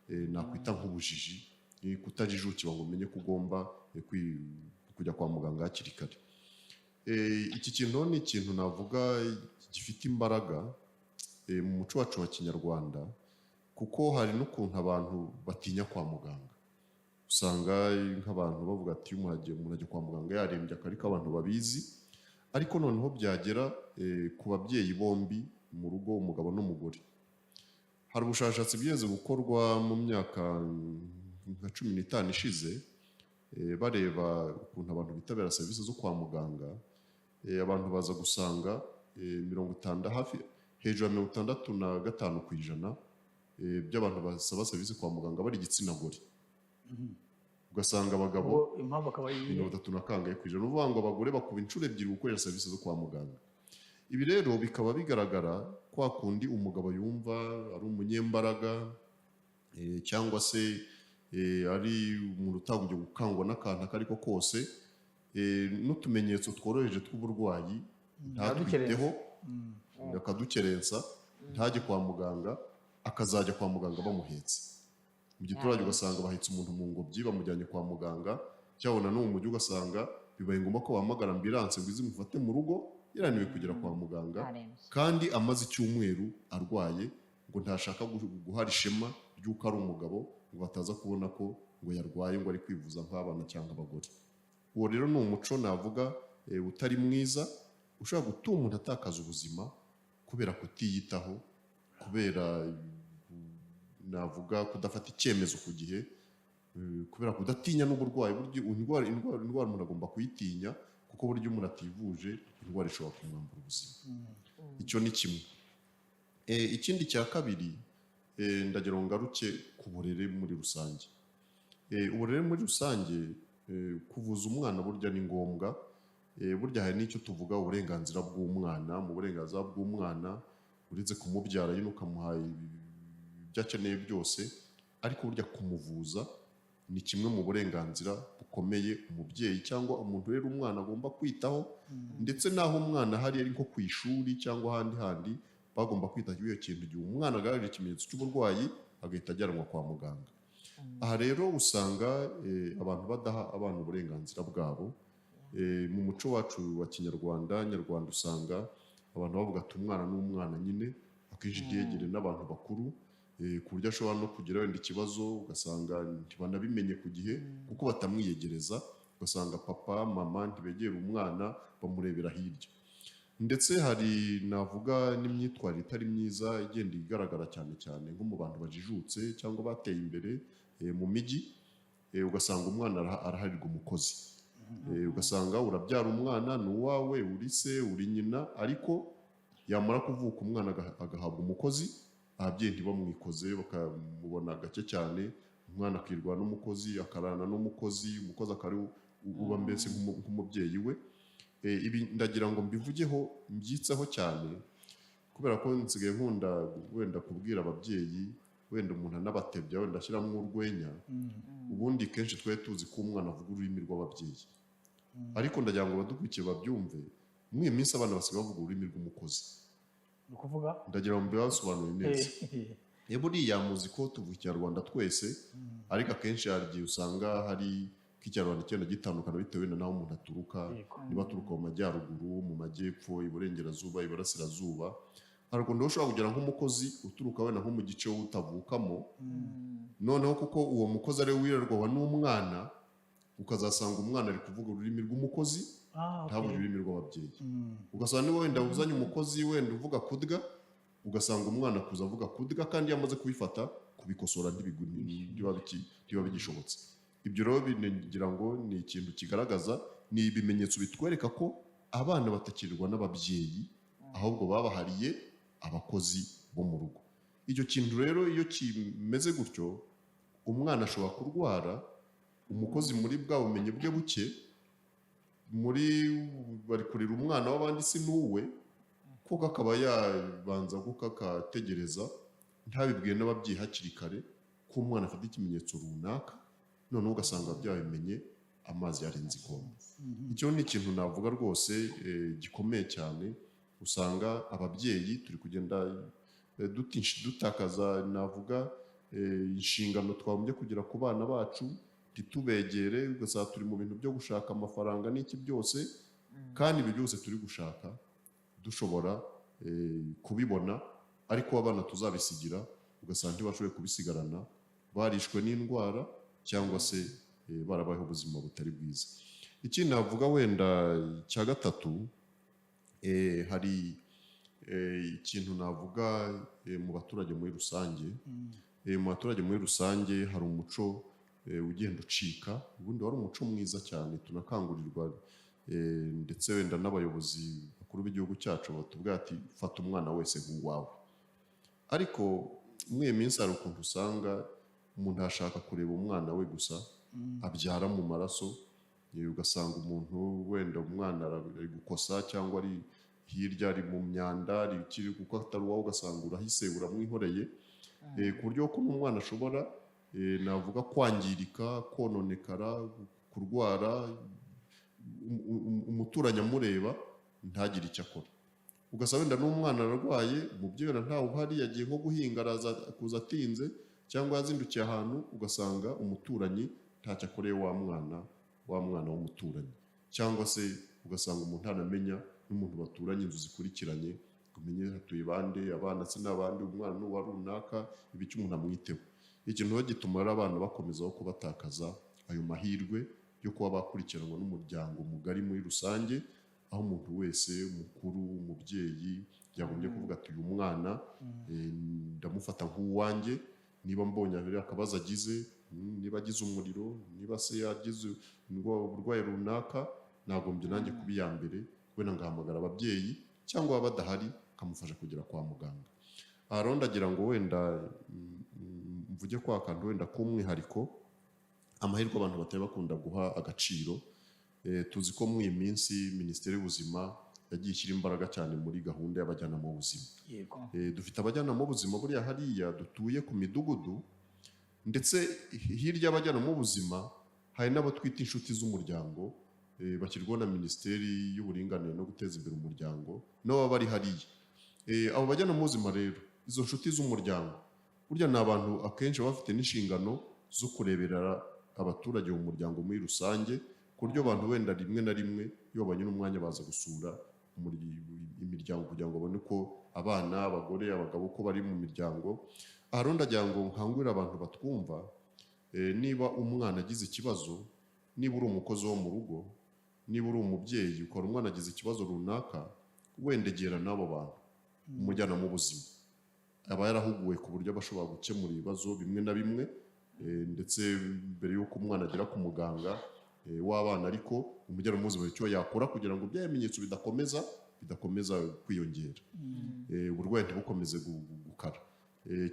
nakwita nk'ubujiji, ni kutajijukirwa ngo umenye ko ugomba kujya kwa muganga hakiri kare. Iki kintu ni ikintu navuga gifite imbaraga mu muco wacu wa Kinyarwanda, kuko hari n'ukuntu abantu batinya kwa muganga. Usanga nk'abantu bavuga ati iyo umuntu ajya kwa muganga yarembye, akariko abantu babizi. Ariko noneho byagera ku babyeyi bombi mu rugo, umugabo n'umugore, hari ubushakashatsi bwigeze gukorwa mu myaka nka 15 ishize, bareba ukuntu abantu bitabira serivisi zo kwa muganga. Abantu baza gusanga hafi hejuru ya 65% by'abantu basaba serivisi kwa muganga bari igitsina gore, ugasanga abagabo Ubwo impamvu akaba ari iyihe? 30 na kangahe%. Ni ukuvuga ngo abagore bakuba inshuro ebyiri gukoresha serivisi zo kwa muganga. Ibi rero bikaba bigaragara kwa kundi umugabo yumva ari umunyembaraga, cyangwa se ari umuntu utagombye gukangwa n'akantu ako ari ko kose, n'utumenyetso tworoheje tw'uburwayi ntatwiteho, akadukerensa, ntajye kwa muganga, akazajya kwa muganga bamuhetse. Mu giturage ugasanga bahetse umuntu mu ngobyi bamujyanye kwa muganga, cyabona no mu mujyi ugasanga bibaye ngombwa ko bahamagara ambulance ngo ize imufate mu rugo, yananiwe kugera kwa muganga Arembye. kandi amaze icyumweru arwaye, ngo ntashaka guhara ishema ry'uko ari umugabo, ngo bataza kubona ko ngo yarwaye, ngo ari kwivuza nk'abana cyangwa abagore. Uwo rero ni umuco navuga utari mwiza, ushobora gutuma umuntu atakaza ubuzima kubera kutiyitaho, kubera navuga kudafata icyemezo ku gihe, kubera kudatinya n'uburwayi. Burya indwara umuntu agomba kuyitinya, kuko burya umuntu ativuje indwara ishobora kumwambura ubuzima. Icyo ni kimwe. Ikindi cya kabiri, ndagira ngo ngaruke ku burere muri rusange. Uburere muri rusange, kuvuza umwana burya ni ngombwa. Burya hari n'icyo tuvuga uburenganzira bw'umwana. Mu burenganzira bw'umwana, uretse kumubyara nyine ukamuha ibyo akeneye byose, ariko burya kumuvuza ni kimwe mu burenganzira bukomeye umubyeyi cyangwa umuntu rero umwana agomba kwitaho, ndetse n'aho umwana ahari ari nko ku ishuri cyangwa ahandi handi bagomba kwita kuri icyo kintu. Igihe umwana agaragaje ikimenyetso cy'uburwayi, agahita ajyanwa kwa muganga. Aha rero usanga abantu badaha abana uburenganzira bwabo. Mu muco wacu wa kinyarwanda nyarwanda usanga abantu bavuga ati umwana ni umwana nyine, akenshi ntiyegere n'abantu bakuru, ku buryo ashobora no kugira wenda ikibazo ugasanga ntibanabimenye ku gihe kuko batamwiyegereza, ugasanga papa mama ntibegera umwana, bamurebera hirya. Ndetse hari navuga n'imyitwarire itari myiza igenda igaragara cyane cyane nko mu bantu bajijutse cyangwa bateye imbere, mu mijyi, ugasanga umwana araharirwa umukozi. Ugasanga urabyara umwana ni uwawe, uri se, uri nyina, ariko yamara kuvuka umwana agahabwa umukozi, ababyeyi ntibamwikoze, bakamubona gake cyane, umwana akirwana n'umukozi, akarana n'umukozi, umukozi akaba ari uba mbese nk'umubyeyi we. Ibi ndagira ngo mbivugeho mbyitseho cyane, kubera ko nsigaye nkunda wenda kubwira ababyeyi, wenda umuntu anabatebya, wenda ashyiramo urwenya. Ubundi kenshi twari tuzi ko umwana avuga ururimi rw'ababyeyi, ariko ndagira ngo abadukurikiye babyumve, muri iyi minsi abana basigaye bavuga ururimi rw'umukozi. Ni ukuvuga? Ndagira ngo mbibasobanurire neza. Buriya muzi ko tuvuga ikinyarwanda twese, ariko akenshi hari igihe usanga hari k'ikinyarwanda kigenda gitandukana bitewe n'aho umuntu aturuka, niba aturuka mu majyaruguru, mu majyepfo, iburengerazuba, iburasirazuba. Hari ukuntu ushobora kugera nk'umukozi uturuka wenda nko mu gice wowe utavukamo, noneho kuko uwo mukozi ari we wirerwa n'umwana, ukazasanga umwana ari kuvuga ururimi rw'umukozi, ntavuge ururimi rw'ababyeyi. Ugasanga niba wenda uzanye umukozi wenda uvuga kudga, ugasanga umwana akuza avuga kudga, kandi iyo amaze kubifata kubikosora ntibiba bigishobotse. Ibyo rero ngira ngo ni ikintu kigaragaza, ni ibimenyetso bitwereka ko abana batakirirwa n'ababyeyi, ahubwo babahariye abakozi bo mu rugo. Icyo kintu rero iyo kimeze gutyo, umwana ashobora kurwara, umukozi muri bwa bumenyi bwe buke, muri bari kurera umwana w'abandi si n'uwe, kuko akaba yabanza kuko akategereza ntabibwiye n'ababyeyi hakiri kare ko umwana afite ikimenyetso runaka, noneho ugasanga byabimenye amazi yarenze inkombe. Icyo ni ikintu navuga rwose gikomeye cyane. Usanga ababyeyi turi kugenda dutakaza navuga inshingano twagombye kugira ku bana bacu, ntitubegere, ugasanga turi mu bintu byo gushaka amafaranga n'iki byose, kandi ibi byose turi gushaka dushobora kubibona, ariko abana tuzabisigira ugasanga ntibashoboye kubisigarana, barishwe n'indwara cyangwa se barabayeho ubuzima butari bwiza. Ikindi navuga wenda cya gatatu, hari ikintu navuga mu baturage muri rusange. Mu baturage muri rusange hari umuco ugenda ucika. Ubundi wari umuco mwiza cyane, tunakangurirwa ndetse wenda n'abayobozi bakuru b'igihugu cyacu batubwira ati fata umwana wese nk'uwawe. Ariko muri iyi minsi hari ukuntu usanga umuntu ashaka kureba umwana we gusa abyara mu maraso, ugasanga umuntu wenda umwana ari gukosa cyangwa ari hirya, ari mu myanda, ari ikiri kuko atari uwawe, ugasanga urahise uramwihoreye, ku buryo ko n'umwana ashobora navuga kwangirika, kononekara, kurwara, umuturanyi amureba ntagire icyo akora. Ugasanga wenda n'umwana ararwaye, umubyeyi wenda ntawe uhari, yagiye nko guhinga, araza kuza atinze cyangwa yazindukiye ahantu, ugasanga umuturanyi ntacyo akoreye wa mwana w'umuturanyi, cyangwa se ugasanga umuntu ntanamenya n'umuntu baturanye inzu zikurikiranye, ngo umenye hatuye bande, abana se n'abandi, umwana ni uwa runaka, ibiki, umuntu amwiteho. Ikintu rero gituma rero abana bakomezaho kubatakaza ayo mahirwe yo kuba bakurikiranwa n'umuryango mugari muri rusange, aho umuntu wese mukuru, umubyeyi, yagombye kuvuga ati: "Uyu mwana ndamufata nk'uwanjye. Niba mbonye hari akabazo agize, niba agize umuriro, niba se yagize uburwayi runaka, nagombye nanjye kuba iya mbere, wenda ngahamagara ababyeyi, cyangwa baba badahari nkamufasha kugera kwa muganga." Aha rero ndagira ngo wenda mvuge kwa kantu wenda k'umwihariko, amahirwe abantu batari bakunda guha agaciro. Tuzi ko muri iyi minsi Minisiteri y'Ubuzima yagiye ishyira imbaraga cyane muri gahunda y'abajyanama b'ubuzima. Dufite abajyanama b'ubuzima buriya hariya dutuye ku midugudu, ndetse hirya y'abajyanama b'ubuzima hari n'abo twita inshuti z'umuryango, bashyirwaho na Minisiteri y'Uburinganire no Guteza Imbere Umuryango, nabo baba bari hariya. Abo bajyanama b'ubuzima rero, izo nshuti z'umuryango, burya ni abantu akenshi baba bafite n'inshingano zo kureberera abaturage mu muryango muri rusange, ku buryo abantu wenda rimwe na rimwe iyo babonye n'umwanya baza gusura imiryango kugira ngo babone uko abana, abagore, abagabo uko bari mu miryango. Aha rero ndagira ngo nkangurire abantu batwumva, niba umwana agize ikibazo, niba uri umukozi wo mu rugo, niba uri umubyeyi, ukora umwana agize ikibazo runaka, wenda egera n'abo bantu. Umujyanama w'ubuzima aba yarahuguwe ku buryo aba ashobora gukemura ibibazo bimwe na bimwe, ndetse mbere y'uko umwana agera ku muganga w'abana, ariko umujyanama w'ubuzima icyo yakora kugira ngo bya bimenyetso bidakomeza kwiyongera, uburwayi ntibukomeze gukara.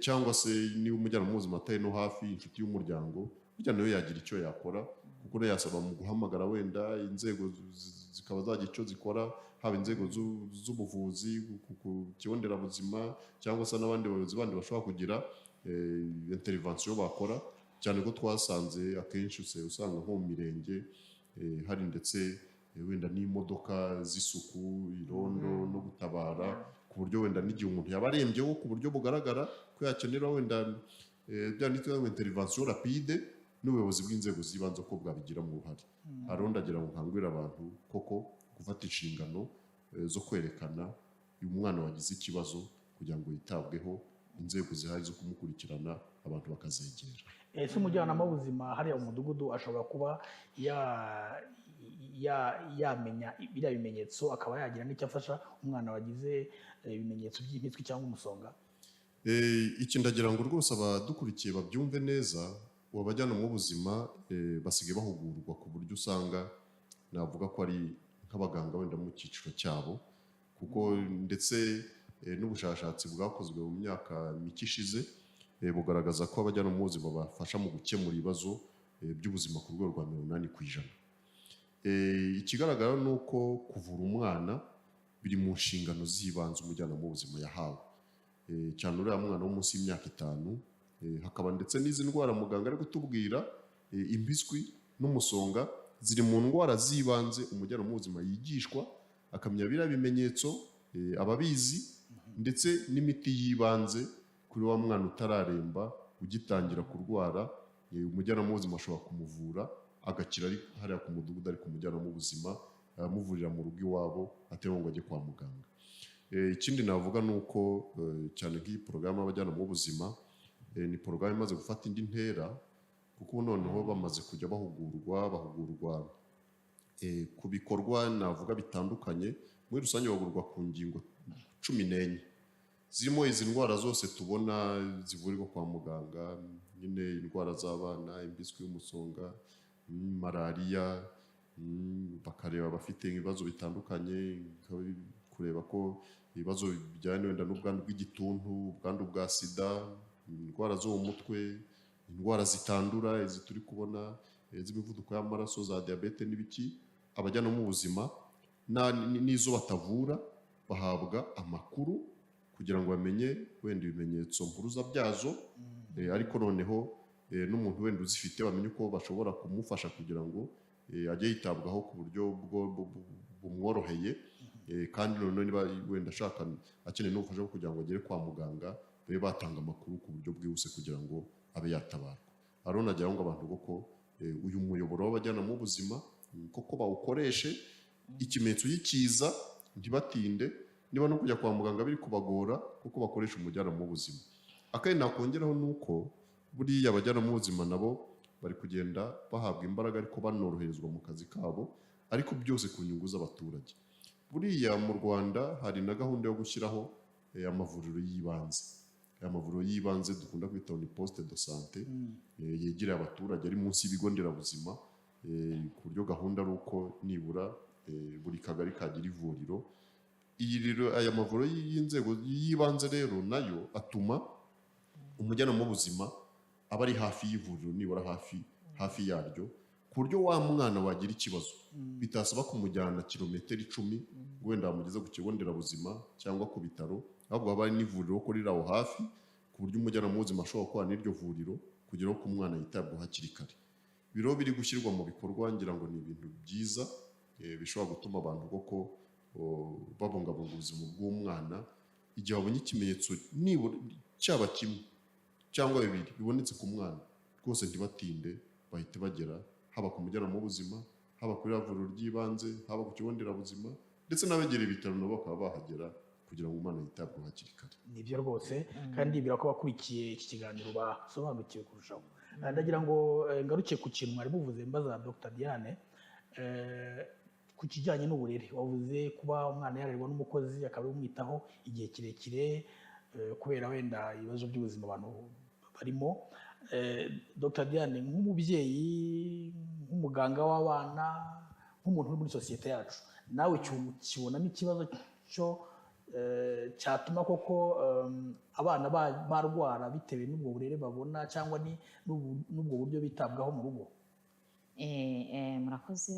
Cyangwa se niba umujyanama w'ubuzima atari no hafi, inshuti y'umuryango burya nayo yagira icyo yakora, kuko nayo yasaba mu guhamagara wenda inzego zikaba zagira icyo zikora, haba inzego z'ubuvuzi ku kigo nderabuzima, cyangwa se n'abandi bayobozi bandi bashobora kugira intervention bakora, cyane ko twasanze akenshi usanga nko mu mirenge hari ndetse wenda n'imodoka z'isuku, irondo no gutabara, ku buryo wenda n'igihe umuntu yaba arembyeho ku buryo bugaragara ko yakenera wenda byanditseho ngo intervention rapide, n'ubuyobozi bw'inzego z'ibanze ko bwabigiramo uruhare. Aha rero ndagira ngo nkangurire abantu koko gufata inshingano zo kwerekana uyu mwana wagize ikibazo kugira ngo yitabweho, inzego zihari zo kumukurikirana abantu bakazegera. Ese umujyanama w'ubuzima hariya mu mudugudu ashobora kuba yamenya biriya bimenyetso, akaba yagira n'icyo afasha umwana wagize ibimenyetso by'impiswi cyangwa umusonga? Iki ndagira ngo rwose abadukurikiye babyumve neza. Ubu abajyanama b'ubuzima basigaye bahugurwa ku buryo usanga navuga ko ari nk'abaganga wenda mu cyiciro cyabo, kuko ndetse n'ubushakashatsi bwakozwe mu myaka mike ishize bugaragaza ko abajyanama b'ubuzima bafasha mu gukemura ibibazo by'ubuzima ku rwego rwa 80%. Ikigaragara ni uko kuvura umwana biri mu nshingano z'ibanze umujyanama w'ubuzima yahawe, cyane uriya mwana wo munsi y'imyaka 5, hakaba ndetse n'izi ndwara muganga ari kutubwira, impiswi n'umusonga, ziri mu ndwara z'ibanze umujyanama w'ubuzima yigishwa, akamenya biriya bimenyetso, ababizi, ndetse n'imiti y'ibanze kuri wa mwana utararemba, ugitangira kurwara. Umujyanama w'ubuzima ashobora kumuvura agakira ari hariya ku mudugudu, ariko umujyanama w'ubuzima amuvurira mu rugo iwabo, atari ngo ajye kwa muganga. Ikindi navuga ni uko cyane nk'iyi porogaramu y'abajyanama b'ubuzima, ni porogaramu imaze gufata indi ntera, kuko ubu noneho bamaze kujya bahugurwa ku bikorwa navuga bitandukanye. Muri rusange bahugurwa ku ngingo 14 zirimo izi ndwara zose tubona zivurirwa kwa muganga nyine: indwara z'abana, impiswi y'umusonga, malariya, bakareba abafite ibibazo bitandukanye, kureba ko ibibazo bijyanye wenda n'ubwandu bw'igituntu, ubwandu bwa sida, indwara zo mu mutwe, indwara zitandura izi turi kubona, z'imivuduko y'amaraso, za diyabete n'ibiki. Abajyanama b'ubuzima n'izo batavura bahabwa amakuru kugira ngo bamenye wenda ibimenyetso mpuruza byazo, ariko noneho n'umuntu wenda uzifite bamenye uko bashobora kumufasha kugira ngo ajye yitabwaho ku buryo bumworoheye. Kandi noneho niba wenda ashaka akeneye n'ubufasha bwo kugira ngo agere kwa muganga, babe batanga amakuru ku buryo bwihuse kugira ngo abe yatabarwa. Rero nagira ngo abantu koko uyu muyoboro w'abajyanama b'ubuzima koko bawukoreshe, ikimenyetso y'ikiza ntibatinde, niba no kujya kwa muganga biri kubagora, kuko bakoresha umujyanama w'ubuzima. Akandi nakongeraho ni uko buriya abajyanama b'ubuzima nabo bari kugenda bahabwa imbaraga, ariko banoroherezwa mu kazi kabo, ariko byose ku nyungu z'abaturage. Buriya mu Rwanda hari na gahunda yo gushyiraho amavuriro y'ibanze. Aya mavuriro y'ibanze dukunda kwita ni poste de santé, yegereye abaturage, ari munsi y'ibigo nderabuzima, ku buryo gahunda ari uko nibura buri kagari kagira ivuriro. Iyi rero, aya mavuriro y'inzego y'ibanze rero nayo atuma umujyanama w'ubuzima aba ari hafi y'ivuriro, nibura hafi yaryo, ku buryo wa mwana wagira ikibazo bitasaba kumujyana kilometero 10 ngo wenda bamugeze ku kigo nderabuzima cyangwa ku bitaro, ahubwo haba hari n'ivuriro ko riri aho hafi, ku buryo umujyanama w'ubuzima ashobora gukorana n'iryo vuriro kugira ngo umwana yitabweho hakiri kare. Biro biri gushyirwa mu bikorwa, ngira ngo ni ibintu byiza bishobora gutuma abantu koko babungabunga ubuzima bw'umwana. Igihe babonye ikimenyetso nibura cyaba kimwe cyangwa bibiri bibonetse ku mwana, rwose ntibatinde, bahite bagera haba ku mujyanama w'ubuzima, haba kuri ririya vuriro ry'ibanze, haba ku kigo nderabuzima, ndetse n'abegereye ibitaro nabo bakaba bahagera kugira ngo umwana yitabweho hakiri kare. Nibyo rwose, kandi ndibwira ko abakurikiye iki kiganiro basobanukiwe kurushaho. Ndagira ngo ngaruke ku kintu mwari muvuze, mbaza Dr Diane ku kijyanye n'uburere. Wavuze kuba umwana yarerwa n'umukozi akaba umwitaho igihe kirekire kubera wenda ibibazo by'ubuzima abantu barimo. Dr Diane, nk'umubyeyi, nk'umuganga w'abana, nk'umuntu uri muri sosiyete yacu, nawe ukibonamo ikibazo cyo cyatuma koko abana barwara bitewe n'ubwo burere babona cyangwa ni n'ubwo buryo bitabwaho mu rugo? Murakoze.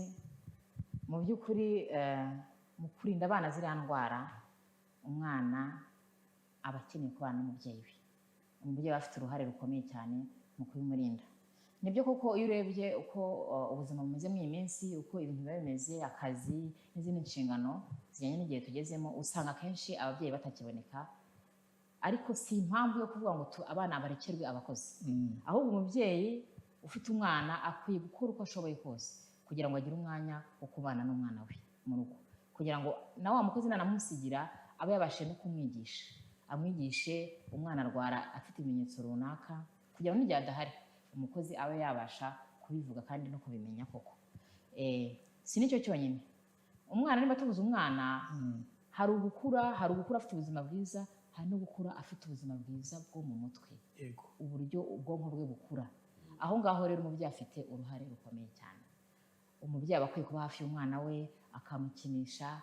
Mu by'ukuri mu kurinda abana ziriya ndwara, umwana aba akeneye kubana n'umubyeyi we. Umubyeyi aba afite uruhare rukomeye cyane mu kubimurinda. Nibyo koko, iyo urebye uko ubuzima bumeze muri iyi minsi, uko ibintu biba bimeze, akazi n'izindi nshingano zijyanye n'igihe tugezemo, usanga akenshi ababyeyi batakiboneka. Ariko si impamvu yo kuvuga ngo abana barekerwe abakozi. Ahubwo umubyeyi ufite umwana akwiye gukora uko ashoboye kose kugira ngo agire umwanya wo kubana n'umwana we mu rugo, kugira ngo na wa mukozi nanamusigira abe yabashije no kumwigisha, amwigishe umwana arwara afite ibimenyetso runaka, kugira ngo n'igihe adahari umukozi abe yabasha kubivuga kandi no kubimenya koko. Si nicyo cyonyine, umwana niba tubuze umwana, hari ugukura afite ubuzima bwiza, hari no gukura afite ubuzima bwiza bwo mu mutwe, uburyo ubwonko bwe bukura. Aho ngaho rero umubyeyi afite uruhare rukomeye cyane. Umubyeyi aba akwiye kuba hafi y'umwana we, akamukinisha,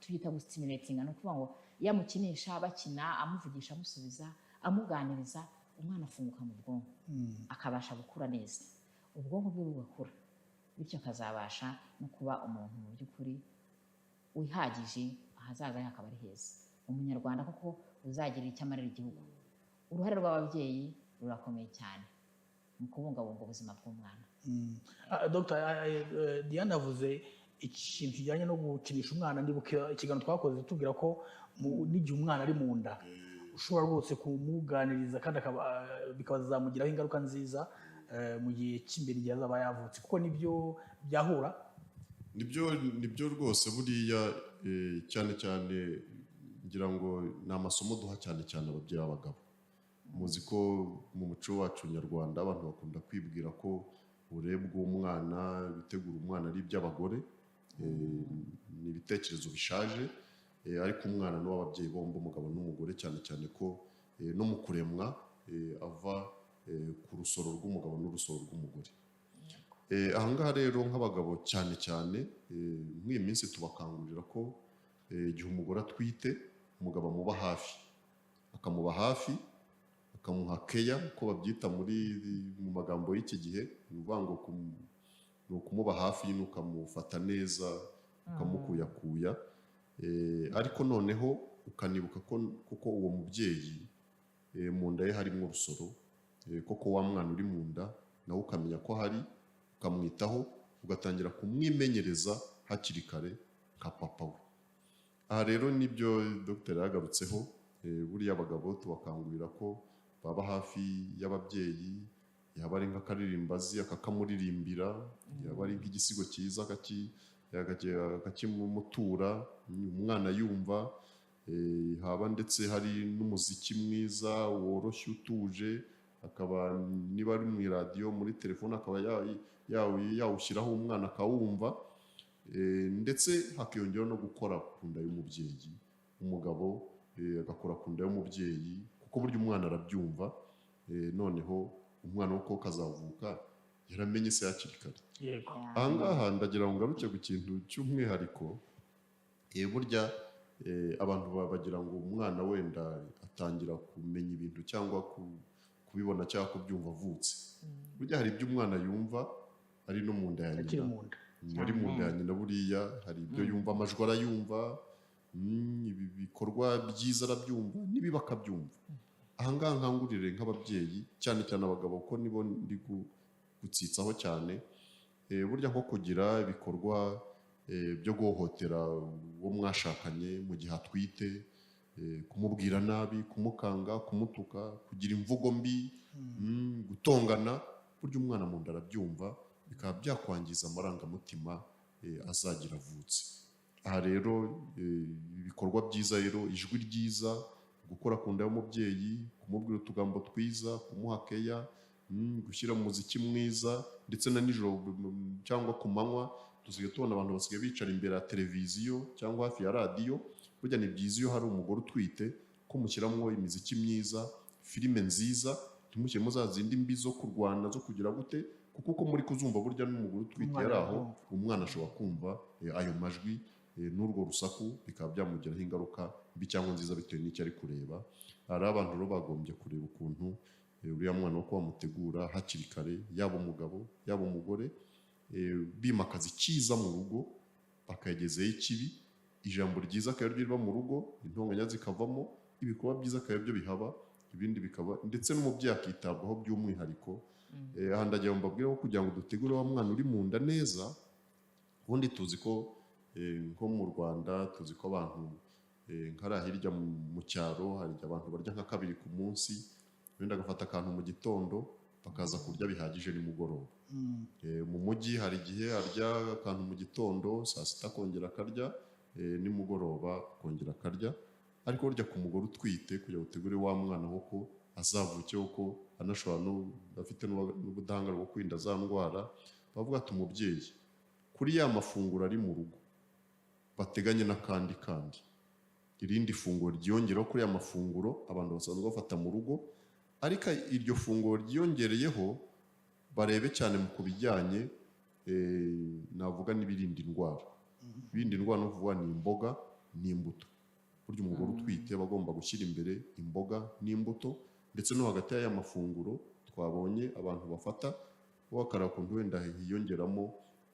tubyita gustimulatinga. Ni ukuvuga ngo iyo amukinisha, bakina, amuvugisha, amusubiza, amuganiriza, umwana afunguka mu bwonko, akabasha gukura neza, ubwonko bwe bugakura, bityo akazabasha no kuba umuntu mu by'ukuri wihagije, ahazaza he hakaba ari heza, umunyarwanda koko uzagirira icyo amarira igihugu. Uruhare rw'ababyeyi rurakomeye cyane mu kubungabunga ubuzima bw'umwana. Dr Diane avuze ikintu kijyanye no gukinisha umwana. Ndibuka ikiganiro twakoze tubwira ko n'igihe umwana ari mu nda ushobora rwose kumuganiriza, kandi bikazamugiraho ingaruka nziza mu gihe cy'imbere, igihe azaba yavutse, kuko nibyo byahura. Nibyo rwose. Buriya cyane cyane ngira ngo ni amasomo duha cyane cyane ababyeyi b'abagabo. Muzi ko mu muco wacu nyarwanda abantu bakunda kwibwira ko uburere bw'umwana, gutegura umwana ari iby'abagore. Ni ibitekerezo bishaje, ariko umwana ni uw'ababyeyi bombi, umugabo n'umugore, cyane cyane ko no mu kuremwa ava ku rusoro rw'umugabo n'urusoro rw'umugore. Ahangaha rero nk'abagabo cyane cyane muri iyi minsi tubakangurira ko igihe umugore atwite umugabo amuba hafi, akamuba hafi, akamuha keya, uko babyita mu magambo y'iki gihe. Ni ukuvuga ngo ni ukumuba hafi nyine, ukamufata neza, ukamukuyakuya. Ariko noneho ukanibuka ko kuko uwo mubyeyi mu nda ye harimo urusoro. Koko wa mwana uri mu nda nawe ukamenya ko ahari, ukamwitaho, ugatangira kumwimenyereza hakiri kare nka papa we. Aha rero nibyo dogiteri yagarutseho. Buriya abagabo tubakangurira ko baba hafi y'ababyeyi, yaba ari nk'akaririmbazi akakamuririmbira, yaba ari nk'igisigo cyiza akakimutura, umwana yumva, haba ndetse hari n'umuziki mwiza woroshye utuje, akaba niba ari mu iradiyo, muri telefone, akaba yawushyiraho umwana akawumva. Ndetse hakiyongeraho no gukora ku nda y'umubyeyi, umugabo agakora ku nda y'umubyeyi, kuko burya umwana arabyumva. Noneho umwana uko kazavuka yaramenye se hakiri kare. Aha ngaha ndagira ngo ngaruke ku kintu cy'umwihariko. Burya abantu bagira ngo umwana wenda atangira kumenya ibintu cyangwa kubibona cyangwa kubyumva avutse. Burya hari ibyo umwana yumva ari no mu nda ya akiri nyina. Mu nda. Ari mu nda ya nyina, buriya hari ibyo yumva, amajwi arayumva, ibi bikorwa byiza arabyumva n'ibibi akabyumva. Aha ngaha nkangurire nk'ababyeyi, cyane cyane abagabo, kuko nibo ndi gutsitsaho cyane. Burya nko kugira ibikorwa byo guhohotera uwo mwashakanye mu gihe atwite, kumubwira nabi, kumukanga, kumutuka, kugira imvugo mbi, gutongana, burya umwana mu nda arabyumva, bikaba byakwangiza amarangamutima azagira avutse. Aha rero ibikorwa byiza rero, ijwi ryiza, gukora ku nda y'umubyeyi, kumubwira utugambo twiza, kumuha keya, gushyira umuziki mwiza, ndetse na nijoro cyangwa ku manywa. Dusigaye tubona abantu basigaye bicara imbere ya televiziyo cyangwa hafi ya radiyo. Burya ni byiza iyo hari umugore utwite ko mushyiramo imiziki myiza, filime nziza, ntimushyiremo za zindi mbi zo kurwana, zo kugira gute, kuko uko muri kuzumva, burya n'umugore utwite Umwana yari aho, arabyumva. Umwana ashobora kumva ayo majwi n'urwo rusaku, bikaba byamugiraho ingaruka mbi cyangwa nziza bitewe n'icyo ari kureba. Hari abantu rero bagombye kureba ukuntu uriya mwana uko bamutegura hakiri kare, yaba umugabo yaba umugore, bimakaza icyiza mu rugo, bakagezayo ikibi, ijambo ryiza akaba ariryo riba mu rugo, intonganya zikavamo, ibikorwa byiza akaba aribyo bihaba, ibindi bikaba, ndetse n'umubyeyi akitabwaho by'umwihariko. Aha ndagira ngo mbabwire ko kugira ngo dutegure wa mwana uri mu nda neza, ubundi tuzi ko nko mu Rwanda tuzi ko abantu nk'hariya hirya mu cyaro hari igihe abantu barya nka kabiri ku munsi, wenda agafata akantu mu gitondo, bakaza kurya bihagije nimugoroba. Mu mujyi hari igihe arya akantu mu gitondo, saa sita akongera akarya, nimugoroba akongera akarya. Ariko burya ku mugore utwite, kugira ngo utegure wa mwana koko azavuke koko anashobora afite n'ubudahangarwa bwo kwirinda za ndwara, bavuga ati umubyeyi kuri ya mafunguro ari mu rugo bateganye n'akandi kandi irindi funguro ryiyongeraho kuri ya mafunguro abantu basanzwe bafata mu rugo, ariko iryo funguro ryiyongereyeho barebe cyane mu ku bijyanye navuga n'ibirinda indwara. Ibirinda indwara ni ukuvuga ni imboga n'imbuto. Burya umugore utwite aba agomba gushyira imbere imboga n'imbuto, ndetse no hagati y'aya mafunguro twabonye abantu bafata, wakareba ukuntu wenda hiyongeramo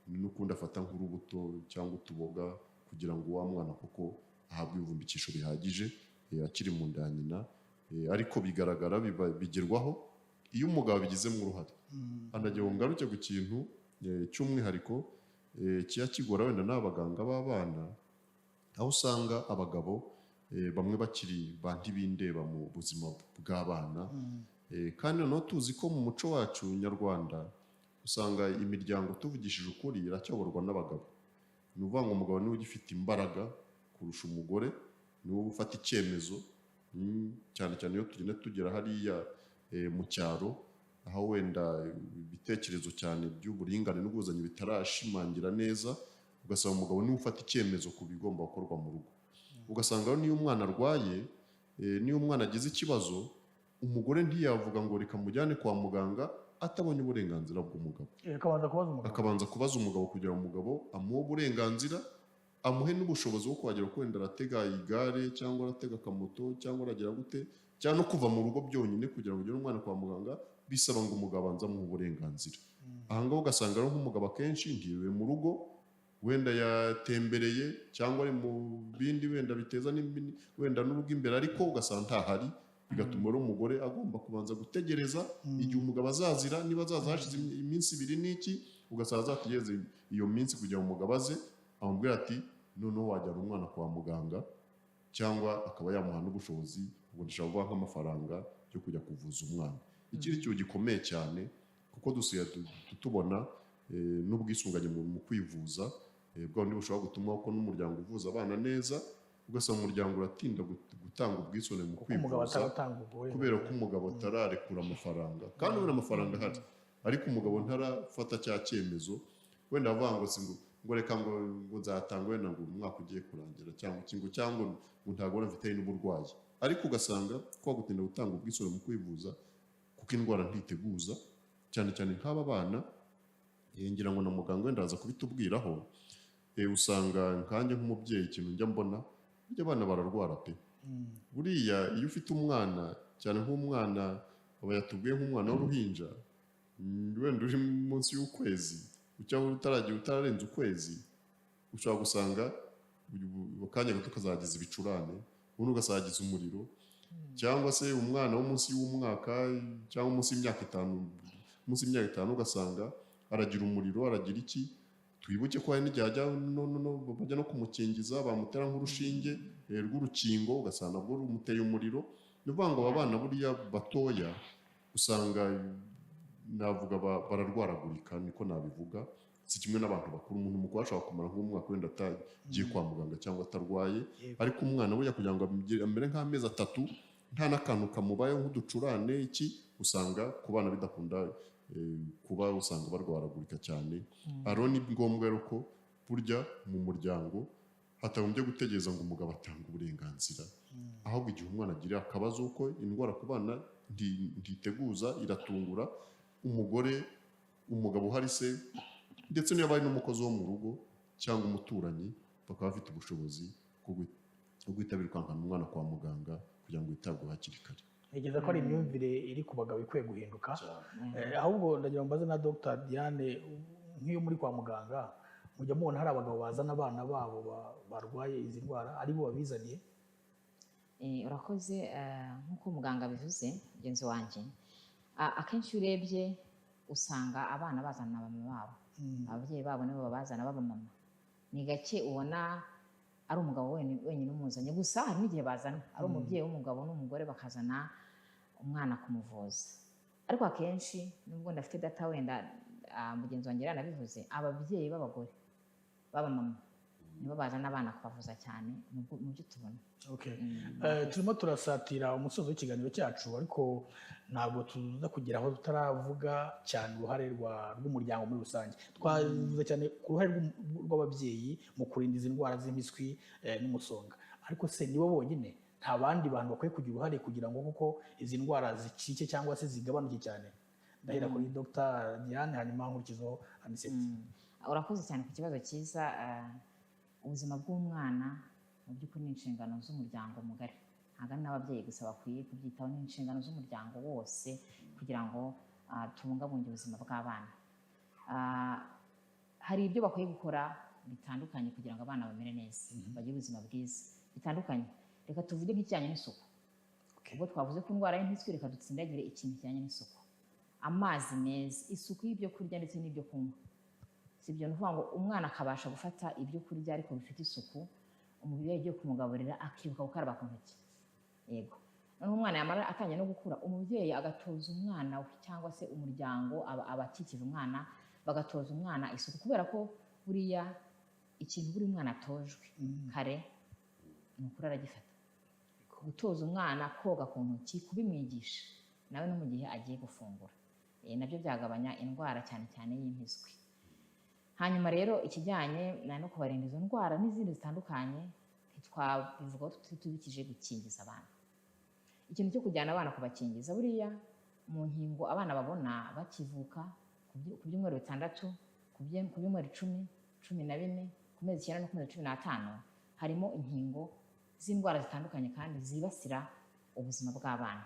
n'ukundi afata nk'urubuto cyangwa utuboga, kugira ngo wa mwana koko ahabwe ibivumbikisho bihagije akiri mu nda ya nyina. Ariko bigaragara bigerwaho iyo umugabo abigizemo uruhare. Hanagira ngo ngaruke ku kintu cy'umwihariko kiba kigora wenda n'abaganga b'abana, aho usanga abagabo bamwe bakiri ba ntibindeba mu buzima bw'abana. Kandi noneho tuzi ko mu muco wacu nyarwanda usanga imiryango, tuvugishije ukuri, iracyoborwa n'abagabo. Ni ukuvuga ngo umugabo niwe ugifite imbaraga kurusha umugore, niwe ufata icyemezo, cyane cyane iyo tugenda tugera hariya mu cyaro, aho wenda ibitekerezo cyane by'uburinganire n'ubwuzuzanye bitarashimangira neza, ugasanga umugabo niwe ufata icyemezo ku bigomba gukorwa mu rugo. Ugasanga rero niyo umwana arwaye, niyo umwana agize ikibazo, umugore ntiyavuga ngo reka mujyane kwa muganga atabonye uburenganzira bw'umugabo. Akabanza kubaza umugabo. Akabanza kubaza umugabo kugira ngo umugabo amuhe uburenganzira, amuhe n'ubushobozi bwo kuhagera, kuko wenda aratega igare cyangwa aratega akamoto cyangwa aragira gute, cyangwa no kuva mu rugo byonyine kugira ngo ugere umwana kwa muganga bisaba ngo umugabo abanze amuhe uburenganzira. Aha ngaha ugasanga rero nk'umugabo akenshi ntiriwe mu rugo, wenda yatembereye cyangwa ari mu bindi wenda biteza wenda n'urugo imbere, ariko ugasanga ntahari. Bigatuma rero umugore agomba kubanza gutegereza igihe umugabo azazira, niba azaza hashize iminsi 2 n'iki, ugasanga azategereza iyo minsi kugira ngo umugabo aze amubwire ati noneho wajyana umwana kwa muganga, cyangwa akaba yamuha n'ubushobozi, ubwo ndashaka kuvuga nk'amafaranga yo kujya kuvuza umwana. Ikindi kintu gikomeye cyane, kuko dusigaye tubona n'ubwisungane mu kwivuza, bwa bundi bushobora gutuma ko n'umuryango uvuza abana neza, ugasanga umuryango uratinda gutanga ubwisungane mu Kuko umugabo kwivuza ataratanga ubwo kubera ko umugabo atararekura amafaranga, kandi ubona amafaranga ahari ariko umugabo ntarafata cya cyemezo, wenda avuga ngo si ngo reka ngo nzatanga wenda ngo umwaka ugiye kurangira cyangwa iki, ngo cyangwa ngo ntabwo mfite n'uburwayi, ariko ugasanga kwa gutinda gutanga ubwisungane mu kwivuza, kuko indwara ntiteguza, cyane cyane nk'aba bana, ngira ngo na muganga wenda araza kubitubwiraho, usanga nkanjye nk'umubyeyi ikintu njya mbona, burya abana bararwara pe. Buriya iyo ufite umwana, cyane nk'umwana aba yatubwiye nk'umwana w'uruhinja, wenda uri munsi y'ukwezi cyangwa utaragiye utararenza ukwezi, ushobora gusanga akanya gato kazagiza ibicurane, ubundi ugasagiza umuriro, cyangwa se umwana wo munsi y'umwaka cyangwa munsi y'imyaka 5, munsi y'imyaka 5 ugasanga aragira umuriro, aragira iki. Twibuke ko hari n'igihe ajya bajya no kumukingiza, bamutera nk'urushinge rw'urukingo, ugasanga nabwo rumuteye umuriro. Ni ukuvuga ngo aba bana buriya batoya usanga navuga bararwaragurika, niko nabivuga, si kimwe n'abantu bakuru. Umuntu mukuru ashobora kumara nk'umwaka wenda atagiye kwa muganga cyangwa atarwaye, ariko umwana buriya kugira ngo amere nk'amezi 3 nta n'akantu kamubayeho nk'uducurane iki, usanga ku bana bidakunda kuba, usanga barwaragurika cyane. Aro ni ngombwa rero ko burya mu muryango hatagombye gutegereza ngo umugabo atange uburenganzira, ahubwo igihe umwana agira akabazo, ko indwara ku bana ntiteguza, iratungura, umugore, umugabo uhari se, ndetse niba ari n'umukozi wo mu rugo cyangwa umuturanyi, bakaba bafite ubushobozi bwo guhita birukankana umwana kwa muganga kugira ngo yitabweho hakiri kare. Ntekereza ko ari imyumvire iri ku bagabo ikwiye guhinduka. Ahubwo ndagira ngo mbaze na Dr Diane, nk'iyo muri kwa muganga mujya mubona hari abagabo bazana abana babo barwaye izi ndwara ari bo babizaniye? Urakoze. Nk'uko muganga abivuze mugenzi wanjye, akenshi iyo urebye usanga abana bazana na mama babo, ababyeyi babo nibo babazana b'abamama. Ni gake ubona ari umugabo wenyine umuzanye, gusa hari n'igihe bazana ari umubyeyi w'umugabo n'umugore bakazana umwana kumuvuza. Ariko akenshi nubwo ndafite data wenda mugenzi wanjye yaranabivuze, ababyeyi b'abagore b'abamama nibo bazana abana kubavuza cyane mu byo tubona. Turimo turasatira umusozo w'ikiganiro cyacu, ariko ntabwo tuza kugera aho tutaravuga cyane uruhare rw'umuryango muri rusange. Twavuze cyane ku ruhare rw'ababyeyi mu kurinda izi ndwara z'impiswi n'umusonga, ariko se nibo bonyine? Nta bandi bantu bakwiye kugira uruhare kugira ngo kuko izi ndwara zicike cyangwa se zigabanuke cyane? Ndahera kuri Dr Diane, hanyuma nkurikizaho Anicet. Urakoze cyane ku kibazo cyiza. Ubuzima bw'umwana mu by'ukuri ni inshingano z'umuryango mugari, ntabwo ari n'ababyeyi gusa bakwiye kubyitaho, ni inshingano z'umuryango wose kugira ngo tubungabunge ubuzima bw'abana. Hari ibyo bakwiye gukora bitandukanye kugira ngo abana bamere neza, bagire ubuzima bwiza bitandukanye. Reka tuvuge nk'ikijyanye n'isuku. Ubwo twavuze ku ndwara y'impiswi, reka dutsindagire ikintu kijyanye n'isuku, amazi meza, isuku y'ibyo kurya ndetse n'ibyo kunywa. Si ibyo, ni ukuvuga ngo umwana akabasha gufata ibyo kurya ariko bifite isuku, umubyeyi ugiye kumugaburira akibuka gukaraba ku ntoki. Yego, noneho umwana yamara atangiye no gukura, umubyeyi agatoza umwana we cyangwa se umuryango, abakikije umwana bagatoza umwana isuku, kubera ko buriya ikintu buri mwana atojwe kare ni ukuri aragifata. Gutoza umwana koga ku ntoki, kubimwigisha nawe no mu gihe agiye gufungura, nabyo byagabanya indwara cyane cyane y'impiswi. Hanyuma rero ikijyanye no kubarinda izo ndwara n'izindi zitandukanye, ntitwabivugaho tutibukije gukingiza abana. Ikintu cyo kujyana abana kubakingiza, buriya mu nkingo abana babona bakivuka ku byumweru 6, ku byumweru 10, 14, ku mezi 9 no ku mezi 15, harimo inkingo z'indwara zitandukanye kandi zibasira ubuzima bw'abana.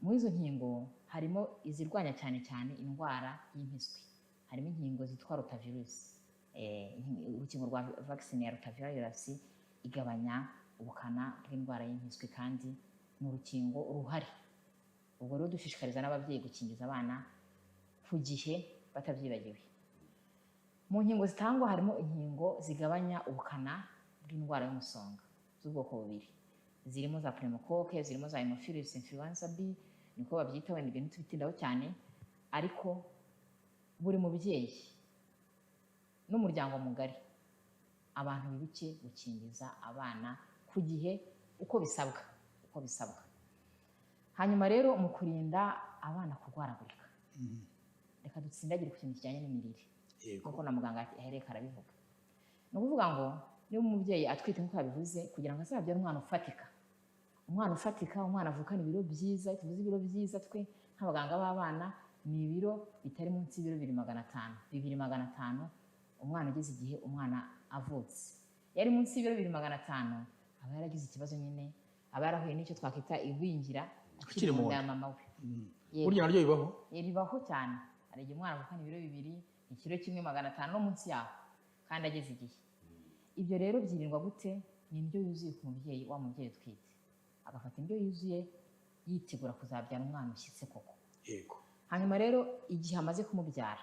Muri izo nkingo harimo izirwanya cyane cyane indwara y'impiswi, harimo inkingo zitwa rotavirus. Urukingo rwa vaccine ya rotavirus igabanya ubukana bw'indwara y'impiswi kandi Ni urukingo ruhari. Ubwo rero dushishikariza n'ababyeyi gukingiza abana ku gihe batabyibagiwe. Mu nkingo zitangwa harimo inkingo zigabanya ubukana bw'indwara y'umusonga z'ubwoko bubiri, zirimo za pneumocoque, zirimo za Haemophilus influenza B, niko babyita. Wenda ibyo ntitubitindaho cyane, ariko buri mubyeyi n'umuryango mugari, abantu bibuke gukingiza abana ku gihe uko bisabwa, uko bisabwa. Hanyuma rero mu kurinda abana kurwaragurika, reka dutsindagire ku kintu kijyanye n'imirire, nk'uko na muganga ahereka arabivuga. Ni ukuvuga ngo niba umubyeyi atwite, nk'uko yabivuze, kugira ngo azabyare umwana ufatika, umwana ufatika, umwana avukana ibiro byiza. Iyo tuvuze ibiro byiza, twe nk'abaganga b'abana, ni ibiro bitari munsi y'ibiro 2,500, 2,500. Umwana ugeze igihe, umwana avutse yari munsi y'ibiro 2,500, aba yaragize ikibazo nyine, aba yarahuye n'icyo twakwita igwingira akiri Akiri mu mu nda ya nda. mama we. Yego. Burya naryo bibaho? Ribaho cyane. Hari igihe umwana avukana ibiro 2, ikiro 1,500 no munsi yaho, kandi ageze igihe. Ibyo rero byirindwa gute? Ni indyo yuzuye ku mubyeyi, wa mubyeyi utwite agafata indyo yuzuye yitegura kuzabyara umwana ushyitse koko. Hanyuma rero igihe amaze kumubyara,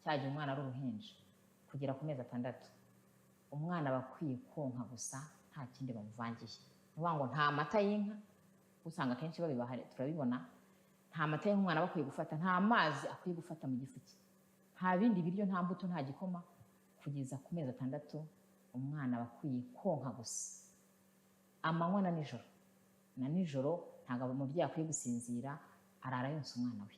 cya gihe umwana ari uruhinja kugera ku mezi 6, umwana aba akwiye konka gusa, nta kindi bamuvangiye. Ni ukuvuga ngo nta mata y'inka, usanga akenshi babibaha, turabibona, nta mata y'inka umwana aba akwiye gufata, nta mazi akwiye gufata mu gifu cye, nta bindi biryo, nta mbuto, nta gikoma. Kugeza ku mezi 6 umwana aba akwiye konka gusa, amanywa na nijoro. Na nijoro ntabwo umubyeyi akwiye gusinzira, arara yonsa umwana we.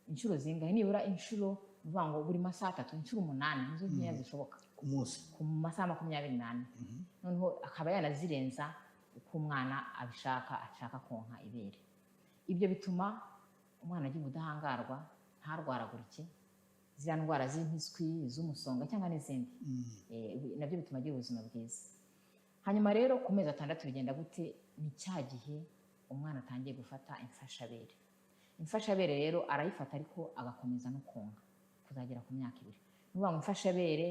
Inshuro zingahe? Nibura inshuro, ni ukuvuga ngo buri masaha 3, inshuro 8 nizo nkeya zishoboka ku munsi. Ku masaha 24. Noneho akaba yanazirenza uko umwana abishaka, ashaka konka ibere. Ibyo bituma umwana agira ubudahangarwa, ntarwaragurike ziriya ndwara z'impiswi, iz'umusonga cyangwa n'izindi. Nabyo bituma agira ubuzima bwiza. Hanyuma rero ku mezi 6 bigenda gute? Ni cya gihe umwana atangiye gufata imfashabere. Imfashabere rero arayifata, ariko agakomeza no konka kuzagera ku myaka 2. Ni ukuvuga ngo imfashabere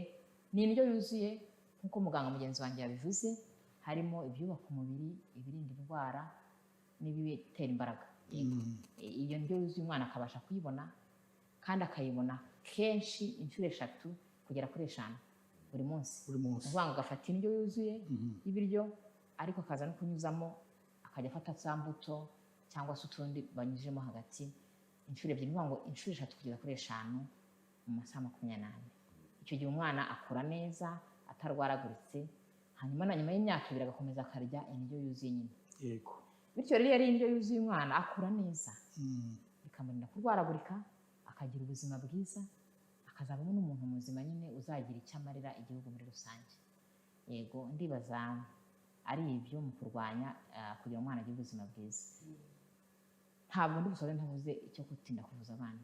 ni indyo yuzuye, nk'uko muganga mugenzi wanjye yabivuze, harimo ibyubaka umubiri, ibirinda indwara n'ibitera imbaraga. Yego. Iyo ndyo yuzuye umwana akabasha kuyibona, kandi akayibona kenshi, inshuro 3 kugera kuri 5 buri munsi. Buri munsi. Ni ukuvuga ngo agafata indyo yuzuye y'ibiryo, ariko akaza no kunyuzamo akajya afata za mbuto cyangwa se utundi banyujijemo hagati inshuro 2. Ni ukuvuga ngo inshuro 3 kugeza kuri 5 mu masaha 24. Icyo gihe umwana akura neza atarwaraguritse. Hanyuma na nyuma y'imyaka 2 agakomeza akarya indyo yuzuye nyine. Bityo rero iyo ariye indyo yuzuye, umwana akura neza, bikamurinda kurwaragurika, akagira ubuzima bwiza, akazabamo n'umuntu muzima nyine uzagira icyo amarira igihugu muri rusange. Yego, ndibaza ari ibyo mu kurwanya, kugira umwana agire ubuzima bwiza. Ntabwo ndi busoze ntavuze icyo gutinda kuvuza abana.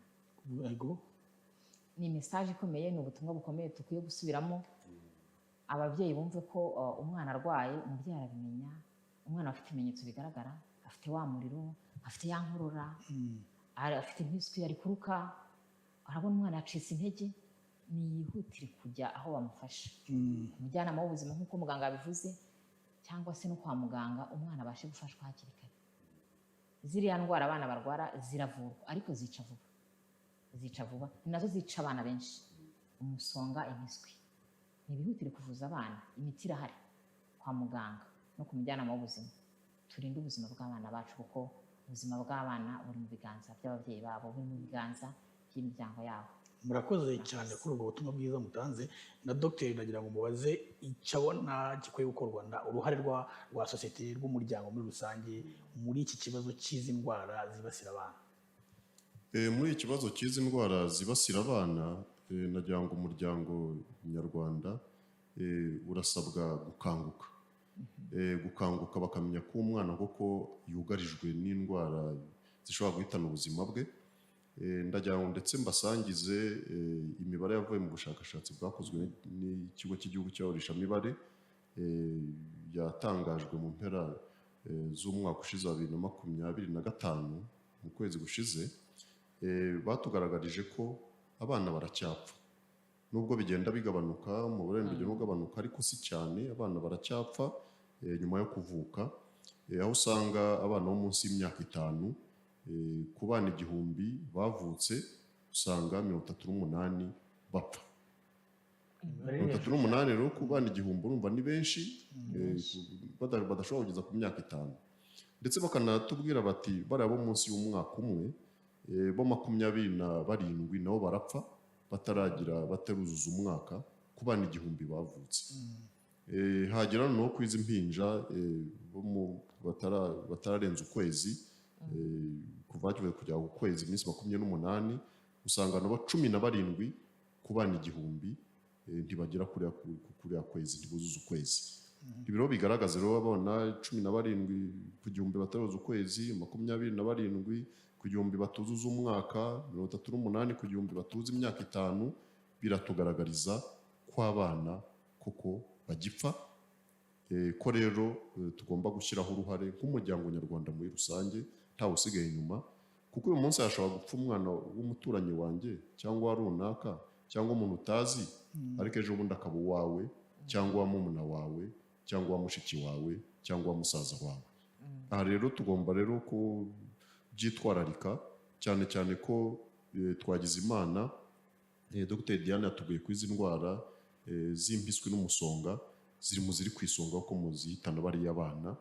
Ni message ikomeye, ni ubutumwa bukomeye dukwiye gusubiramo. Ababyeyi bumve ko umwana arwaye, umubyeyi arabimenya. Umwana afite ibimenyetso bigaragara, afite wa muriro, afite ya nkorora, afite impiswi, ari kuruka, arabona umwana yacitse intege, niyihutire kujya aho bamufasha, umujyanama w'ubuzima nk'uko muganga yabivuze, cyangwa se no kwa muganga, umwana abashe gufashwa hakiri kare. Ziriya ndwara abana barwara ziravurwa, ariko zica vuba, zica vuba, ni nazo zica abana benshi: umusonga, impiswi. Ntibihutire kuvuza abana, imiti irahari kwa muganga no ku mujyanama w'ubuzima. Turinde ubuzima bw'abana bacu, kuko ubuzima bw'abana buri mu biganza by'ababyeyi babo, buri mu biganza by'imiryango yabo. Murakoze cyane kuri ubwo butumwa bwiza mutanze. Na dogiteri nagira ngo mubaze icyo abona gikwiye gukorwa na uruhare rwa sosiyete, rw'umuryango muri rusange, muri iki kibazo cy'izi ndwara zibasira abana. Muri iki kibazo cy'izi ndwara zibasira abana, nagira ngo umuryango nyarwanda urasabwa gukanguka. Gukanguka bakamenya ko umwana koko yugarijwe n'indwara zishobora guhitana ubuzima bwe. Ndagira ngo ndetse mbasangize imibare yavuye mu bushakashatsi bwakozwe n'ikigo cy'igihugu cy'ibarurishamibare, yatangajwe mu mpera z'umwaka ushize wa 2025, mu kwezi gushize. Batugaragarije ko abana baracyapfa, nubwo bigenda bigabanuka, umubare wenda ugenda ugabanuka, ariko si cyane. Abana baracyapfa nyuma yo kuvuka. Aho usanga abana bo munsi y'imyaka 5, ku bana 1000 bavutse usanga 38 bapfa. Imibare 38 rero ku bana 1000, urumva ni benshi, badashobora kugeza ku myaka 5. Ndetse bakanatubwira bati bariya bo munsi y'umwaka umwe, bo 27 nabo barapfa bataragira, bataruzuza umwaka, ku bana 1000 bavutse. Hagera noneho ku izi mpinja, bo batararenza ukwezi, kuva hakivuye kugera ku kwezi, iminsi 28, usanga nabo 17 ku bana 1000, ntibagera kuriya kwezi, ntibuzuza ukwezi. Ibi rero bigaragaza rero abana 17 ku gihumbi bataruzuza ukwezi, 27 ku gihumbi batuzuza umwaka, 38 ku gihumbi batuzuza imyaka 5, biratugaragariza ko abana koko bagipfa. Ko rero tugomba gushyiraho uruhare nk'umuryango nyarwanda muri rusange, ntawe usigaye inyuma, kuko uyu munsi hashobora gupfa umwana w'umuturanyi wanjye cyangwa wa runaka cyangwa umuntu utazi, ariko ejo bundi akaba uwawe cyangwa uwa murumuna wawe cyangwa uwa mushiki wawe cyangwa uwa musaza wawe. Aha rero tugomba rero kubyitwararika cyane cyane ko twagize Imana, Dr Diane yatubwiye ko izi ndwara z'impiswi n'umusonga ziri mu ziri ku isonga ko mu zihitana bariya bana.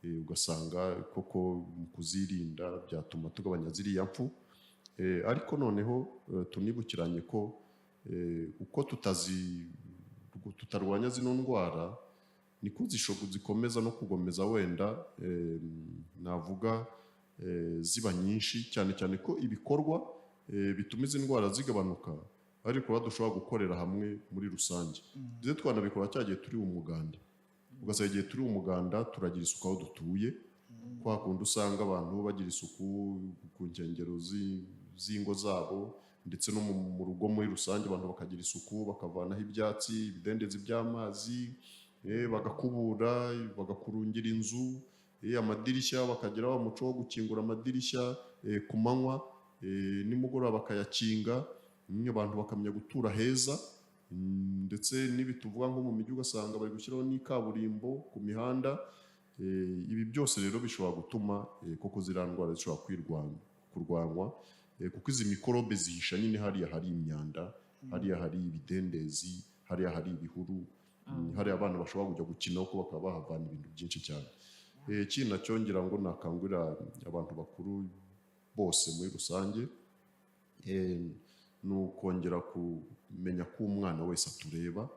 Ugasanga koko mu kuzirinda byatuma tugabanya ziriya mpfu. Ariko noneho tunibukiranye ko uko tutarwanya zino ndwara niko zikomeza no kugomeza wenda, navuga, ziba nyinshi, cyane cyane ko ibikorwa bituma izi ndwara zigabanuka ari ibikorwa dushobora gukorera hamwe muri rusange. Ndetse twanabikora cya gihe turi umuganda, ugasanga igihe turi umuganda turagira isuku aho dutuye, kwa kundi usanga abantu bagira isuku ku nkengero z'ingo zabo, ndetse no mu rugo muri rusange, abantu bakagira isuku, bakavanaho ibyatsi, ibidendezi by'amazi, bagakubura, bagakurungira inzu, amadirishya, bakagira wa muco wo gukingura amadirishya ku manywa, nimugoroba bakayakinga. Abantu bakamenya gutura heza. Ndetse n'ibi tuvuga nko mu mijyi, ugasanga bari gushyiraho n'ikaburimbo ku mihanda. Ibi byose rero bishobora gutuma koko ziriya ndwara zishobora kurwanywa, kuko izi mikorobe zihisha nyine hariya hari imyanda, hariya hari ibidendezi, hariya hari ibihuru, hariya abana bashobora kujya gukina, kuko bakaba bahavana ibintu byinshi cyane. Ikindi nacyo ngira ngo nakangurira abantu bakuru bose muri rusange, ni ukongera kumenya ko umwana wese atureba.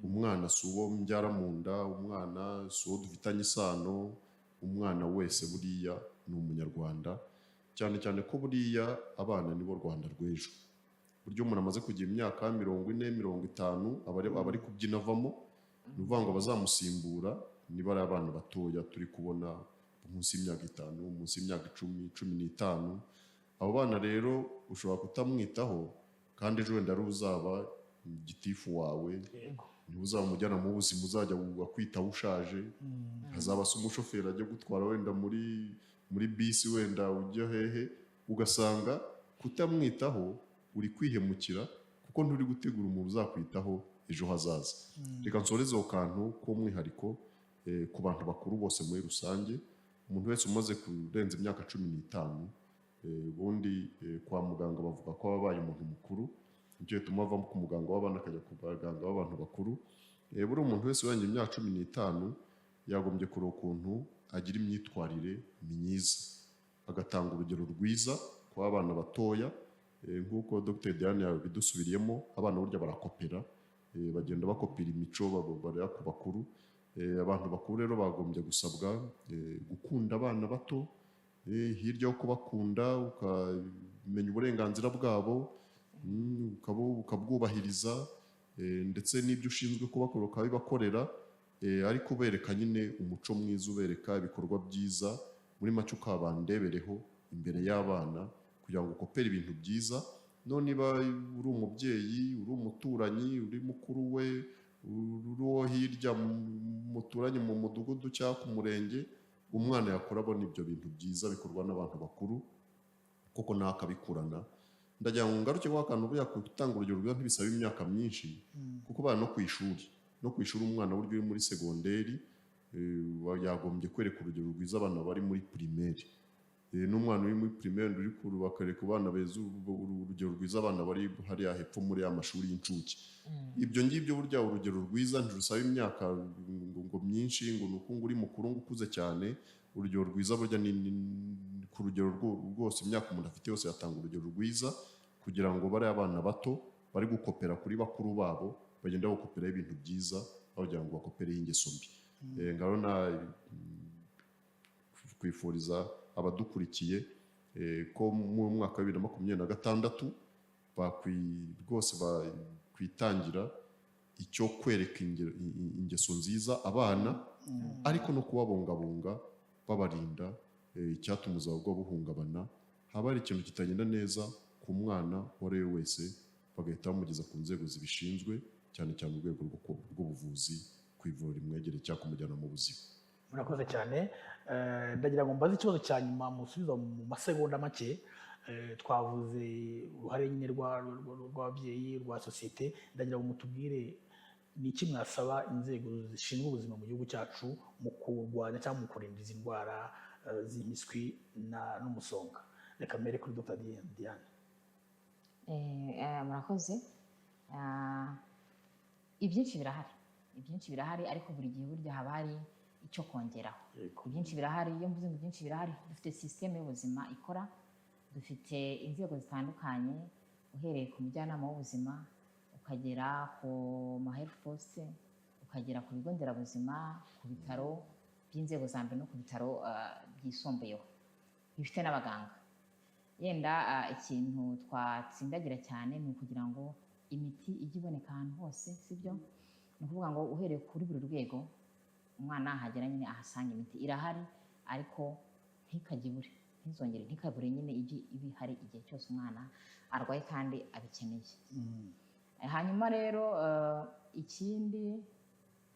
Umwana si uwo mbyara mu nda, umwana si uwo dufitanye isano, umwana wese buriya ni umunyarwanda, cyane cyane ko buriya abana nibo Rwanda rw'ejo. Buryo umuntu amaze kugira imyaka 40, 50, aba ari kubyina avamo. Ni ukuvuga ngo abazamusimbura niba ari abana batoya turi kubona munsi y'imyaka 5, munsi y'imyaka 10, 15. Abo bana rero ushobora kutamwitaho, kandi ejo wenda ari uzaba gitifu wawe, niwe uzaba umujyanama w'ubuzima uzajya akwitaho ushaje, hazaba se umushoferi ajya gutwara wenda muri bisi, wenda ujya hehe. Ugasanga kutamwitaho uri kwihemukira, kuko nturi gutegura umuntu uzakwitaho ejo hazaza. Reka nsoreze ako kantu k'umwihariko, ku bantu bakuru bose muri rusange. Umuntu wese umaze kurenza imyaka 15, ubundi kwa muganga bavuga ko aba abaye umuntu mukuru, nicyo gituma ava ku muganga w'abana akajya ku baganga b'abantu bakuru. Buri umuntu wese urengeje imyaka 15 yagombye kureba ukuntu agira imyitwarire myiza, agatanga urugero rwiza ku bana batoya. Nk'uko Dr Diane yabidusubiriyemo, abana burya barakopera, bagenda bakopera imico bareba ku bakuru. Abantu bakuru rero bagombye gusabwa gukunda abana bato, hirya yo kubakunda ukamenya uburenganzira bwabo, ukabwubahiriza, ndetse n'ibyo ushinzwe kubakora ukabibakorera, ariko ubereka nyine umuco mwiza, ubereka ibikorwa byiza, muri make ukabandebereho imbere y'abana kugira ngo ukopere ibintu byiza. None niba uri umubyeyi, uri umuturanyi, uri mukuru we, uri uwo hirya muturanye mu mudugudu cyangwa ku murenge, umwana yakora abona ibyo bintu byiza bikorwa n'abantu bakuru, koko nawe akabikurana. Ndagira ngo ngaruke kwa kantu, buriya gutanga urugero rwiza ntibisaba imyaka myinshi, kuko bana no ku ishuri, umwana burya uri muri segonderi Yagombye kwereka urugero rwiza abana bari muri primaire. N'umwana uri muri primaire uri kuru bakareka abana beza urugero rwiza abana bari hariya hepfo muri ya mashuri y'incuke. Ibyo ngibyo, burya urugero rwiza ntirusaba imyaka ngo myinshi, ngo ni uko ngo uri mukuru, ngo ukuze cyane. Urugero rwiza burya ni ku rugero rwose, imyaka umuntu afite yose yatanga urugero rwiza, kugira ngo bariya abana bato bari gukopera kuri bakuru babo bagenda bakoperaho ibintu byiza, aho kugira ngo bakopereho ingeso mbi. Ngaho na kwifuriza abadukurikiye ko mu mwaka wa 2026 rwose bakwitangira icyo kwereka ingeso nziza abana, ariko no kubabungabunga, babarinda icyatuma ubuzima bwabo buhungabana. Haba hari ikintu kitagenda neza ku mwana uwo ari we wese, bagahita bamugeza ku nzego zibishinzwe, cyane cyane urwego rw'ubuvuzi, ku ivuriro rimwegereye cyangwa kumujyana mu buzima. Murakoze cyane. Ndagira ngo mbaze ikibazo cya nyuma, musubiza mu masegonda make. Twavuze uruhare nyine rw'ababyeyi, rwa sosiyete. Ndagira ngo mutubwire, ni iki mwasaba inzego zishinzwe ubuzima mu gihugu cyacu mu kurwanya cyangwa mu kurinda izi ndwara z'impiswi n'umusonga? Reka mbere kuri Dr Diane. Murakoze. Ibyinshi birahari, ibyinshi birahari, ariko buri gihe burya haba hari icyo kongeraho. Ibyinshi birahari. Iyo mvuze ngo ibyinshi birahari, dufite sisiteme y'ubuzima ikora, dufite inzego zitandukanye, uhereye ku mujyanama w'ubuzima, ukagera ku ma health post, ukagera ku bigo nderabuzima, ku bitaro by'inzego za mbere no ku bitaro byisumbuyeho bifite n'abaganga. Yenda ikintu twatsindagira cyane ni ukugira ngo imiti ijye iboneka ahantu hose, sibyo? Ni ukuvuga ngo uhereye kuri buri rwego, umwana ahagera nyine ahasanga imiti irahari, ariko ntikajye ibure, ntizongere, ntikabure nyine, ijye iba ihari igihe cyose umwana arwaye kandi abikeneye. Hanyuma rero ikindi,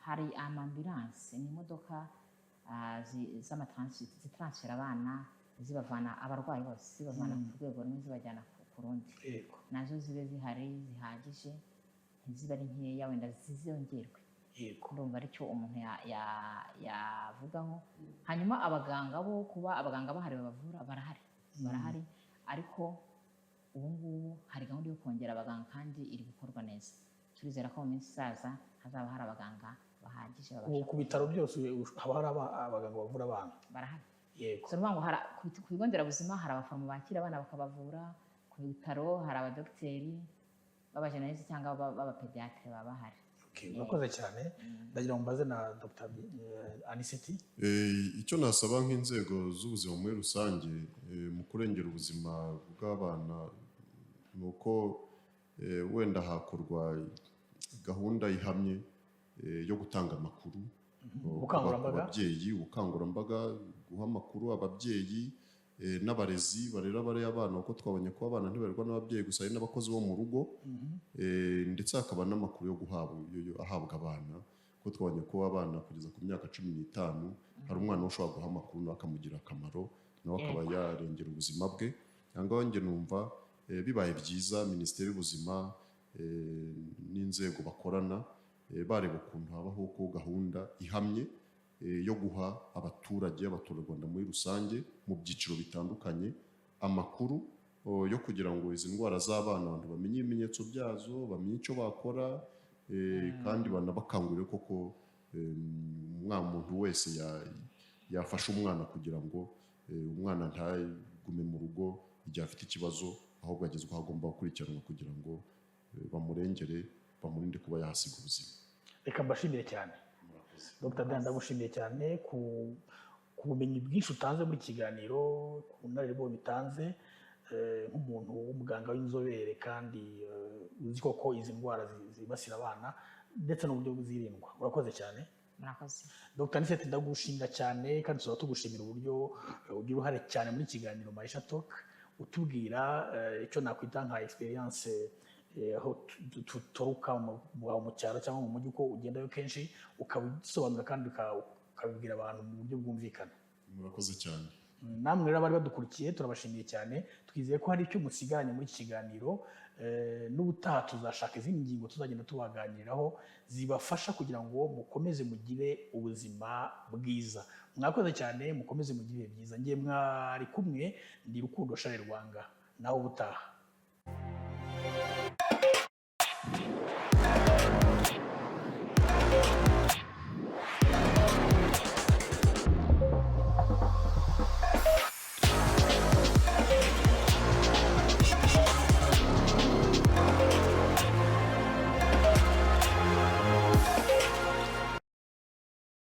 hari ama ambulance, ni imodoka zitaransfera abana, zibavana, abarwayi bose, zibavana ku rwego rumwe zibajyana ku rundi. Nazo zibe zihari zihagije, ntizibe ari nkeya, wenda zizongerwe. Ndumva aricyo umuntu yavugaho. Hanyuma abaganga bo, kuba abaganga bahari babavura, barahari, barahari, ariko ubu ngubu hari gahunda yo kongera abaganga kandi iri gukorwa neza. Turizera ko mu minsi izaza hazaba hari abaganga bahagije Ubu babasha ku bitaro byose haba hari abaganga bavura abana? Barahari. So, ni ukuvuga ngo ku bigo nderabuzima hari abaforomo bakira abana bakabavura, ku bitaro hari abadogiteri b'aba généraliste cyangwa b'aba pédiatre baba bahari. Okay, urakoze cyane. Ndagira ngo mbaze na Dr Anicet. Icyo nasaba nk'inzego z'ubuzima muri rusange mu kurengera ubuzima bw'abana ni uko wenda hakorwa gahunda ihamye yo gutanga amakuru ku Ubukangurambaga. babyeyi, ubukangurambaga, guha amakuru ababyeyi n'abarezi barera bariya abana, kuko twabonye ko abana ntibarerwa n'ababyeyi gusa, hari n'abakozi bo mu rugo. Ndetse hakaba n'amakuru yo guhabwa, ahabwa abana, kuko twabonye ko abana kugeza ku myaka 15 hari umwana ushobora guha amakuru nawe akamugirira akamaro, nawe akaba yarengera ubuzima bwe. Cyangwa njye numva bibaye byiza Minisiteri y'Ubuzima n'inzego bakorana bareba ukuntu habaho ko gahunda ihamye yo guha abaturage, abaturarwanda muri rusange, mu byiciro bitandukanye, amakuru yo kugira ngo izi ndwara z'abana abantu bamenye ibimenyetso byazo, bamenye icyo bakora, kandi banabakangurire koko umwana, umuntu wese yafasha umwana kugira ngo umwana ntagume mu rugo igihe afite ikibazo, ahubwo agezwe aho agomba gukurikiranwa kugira ngo bamurengere, bamurinde kuba yahasiga ubuzima. Reka mbashimire cyane. Dr Dan, ndagushimiye cyane ku bumenyi bwinshi utanze muri iki kiganiro, ku bunararibonye utanze nk'umuntu w'umuganga w'inzobere kandi uzi koko izi ndwara zibasira abana ndetse n'uburyo zirindwa. Urakoze cyane. Murakoze. Dr Anicet, ndagushimira cyane kandi tuzaba tugushimira uburyo ugira uruhare cyane muri iki kiganiro Maisha Talk, utubwira icyo nakwita nka experience aho turuka mu cyaro cyangwa mu mujyi, uko ugendayo kenshi ukabisobanura kandi ukabibwira abantu mu buryo bwumvikana. Murakoze cyane. Namwe rero abari badukurikiye, turabashimiye cyane. Twizeye ko hari icyo musigaranye muri iki kiganiro. N'ubutaha tuzashaka izindi ngingo tuzagenda tubaganiriraho zibafasha kugira ngo mukomeze mugire ubuzima bwiza. Mwakoze cyane, mukomeze mugire ibihe byiza. Ngiye mwari kumwe ndi Rukundo Charles Rwanga, nawe ubutaha.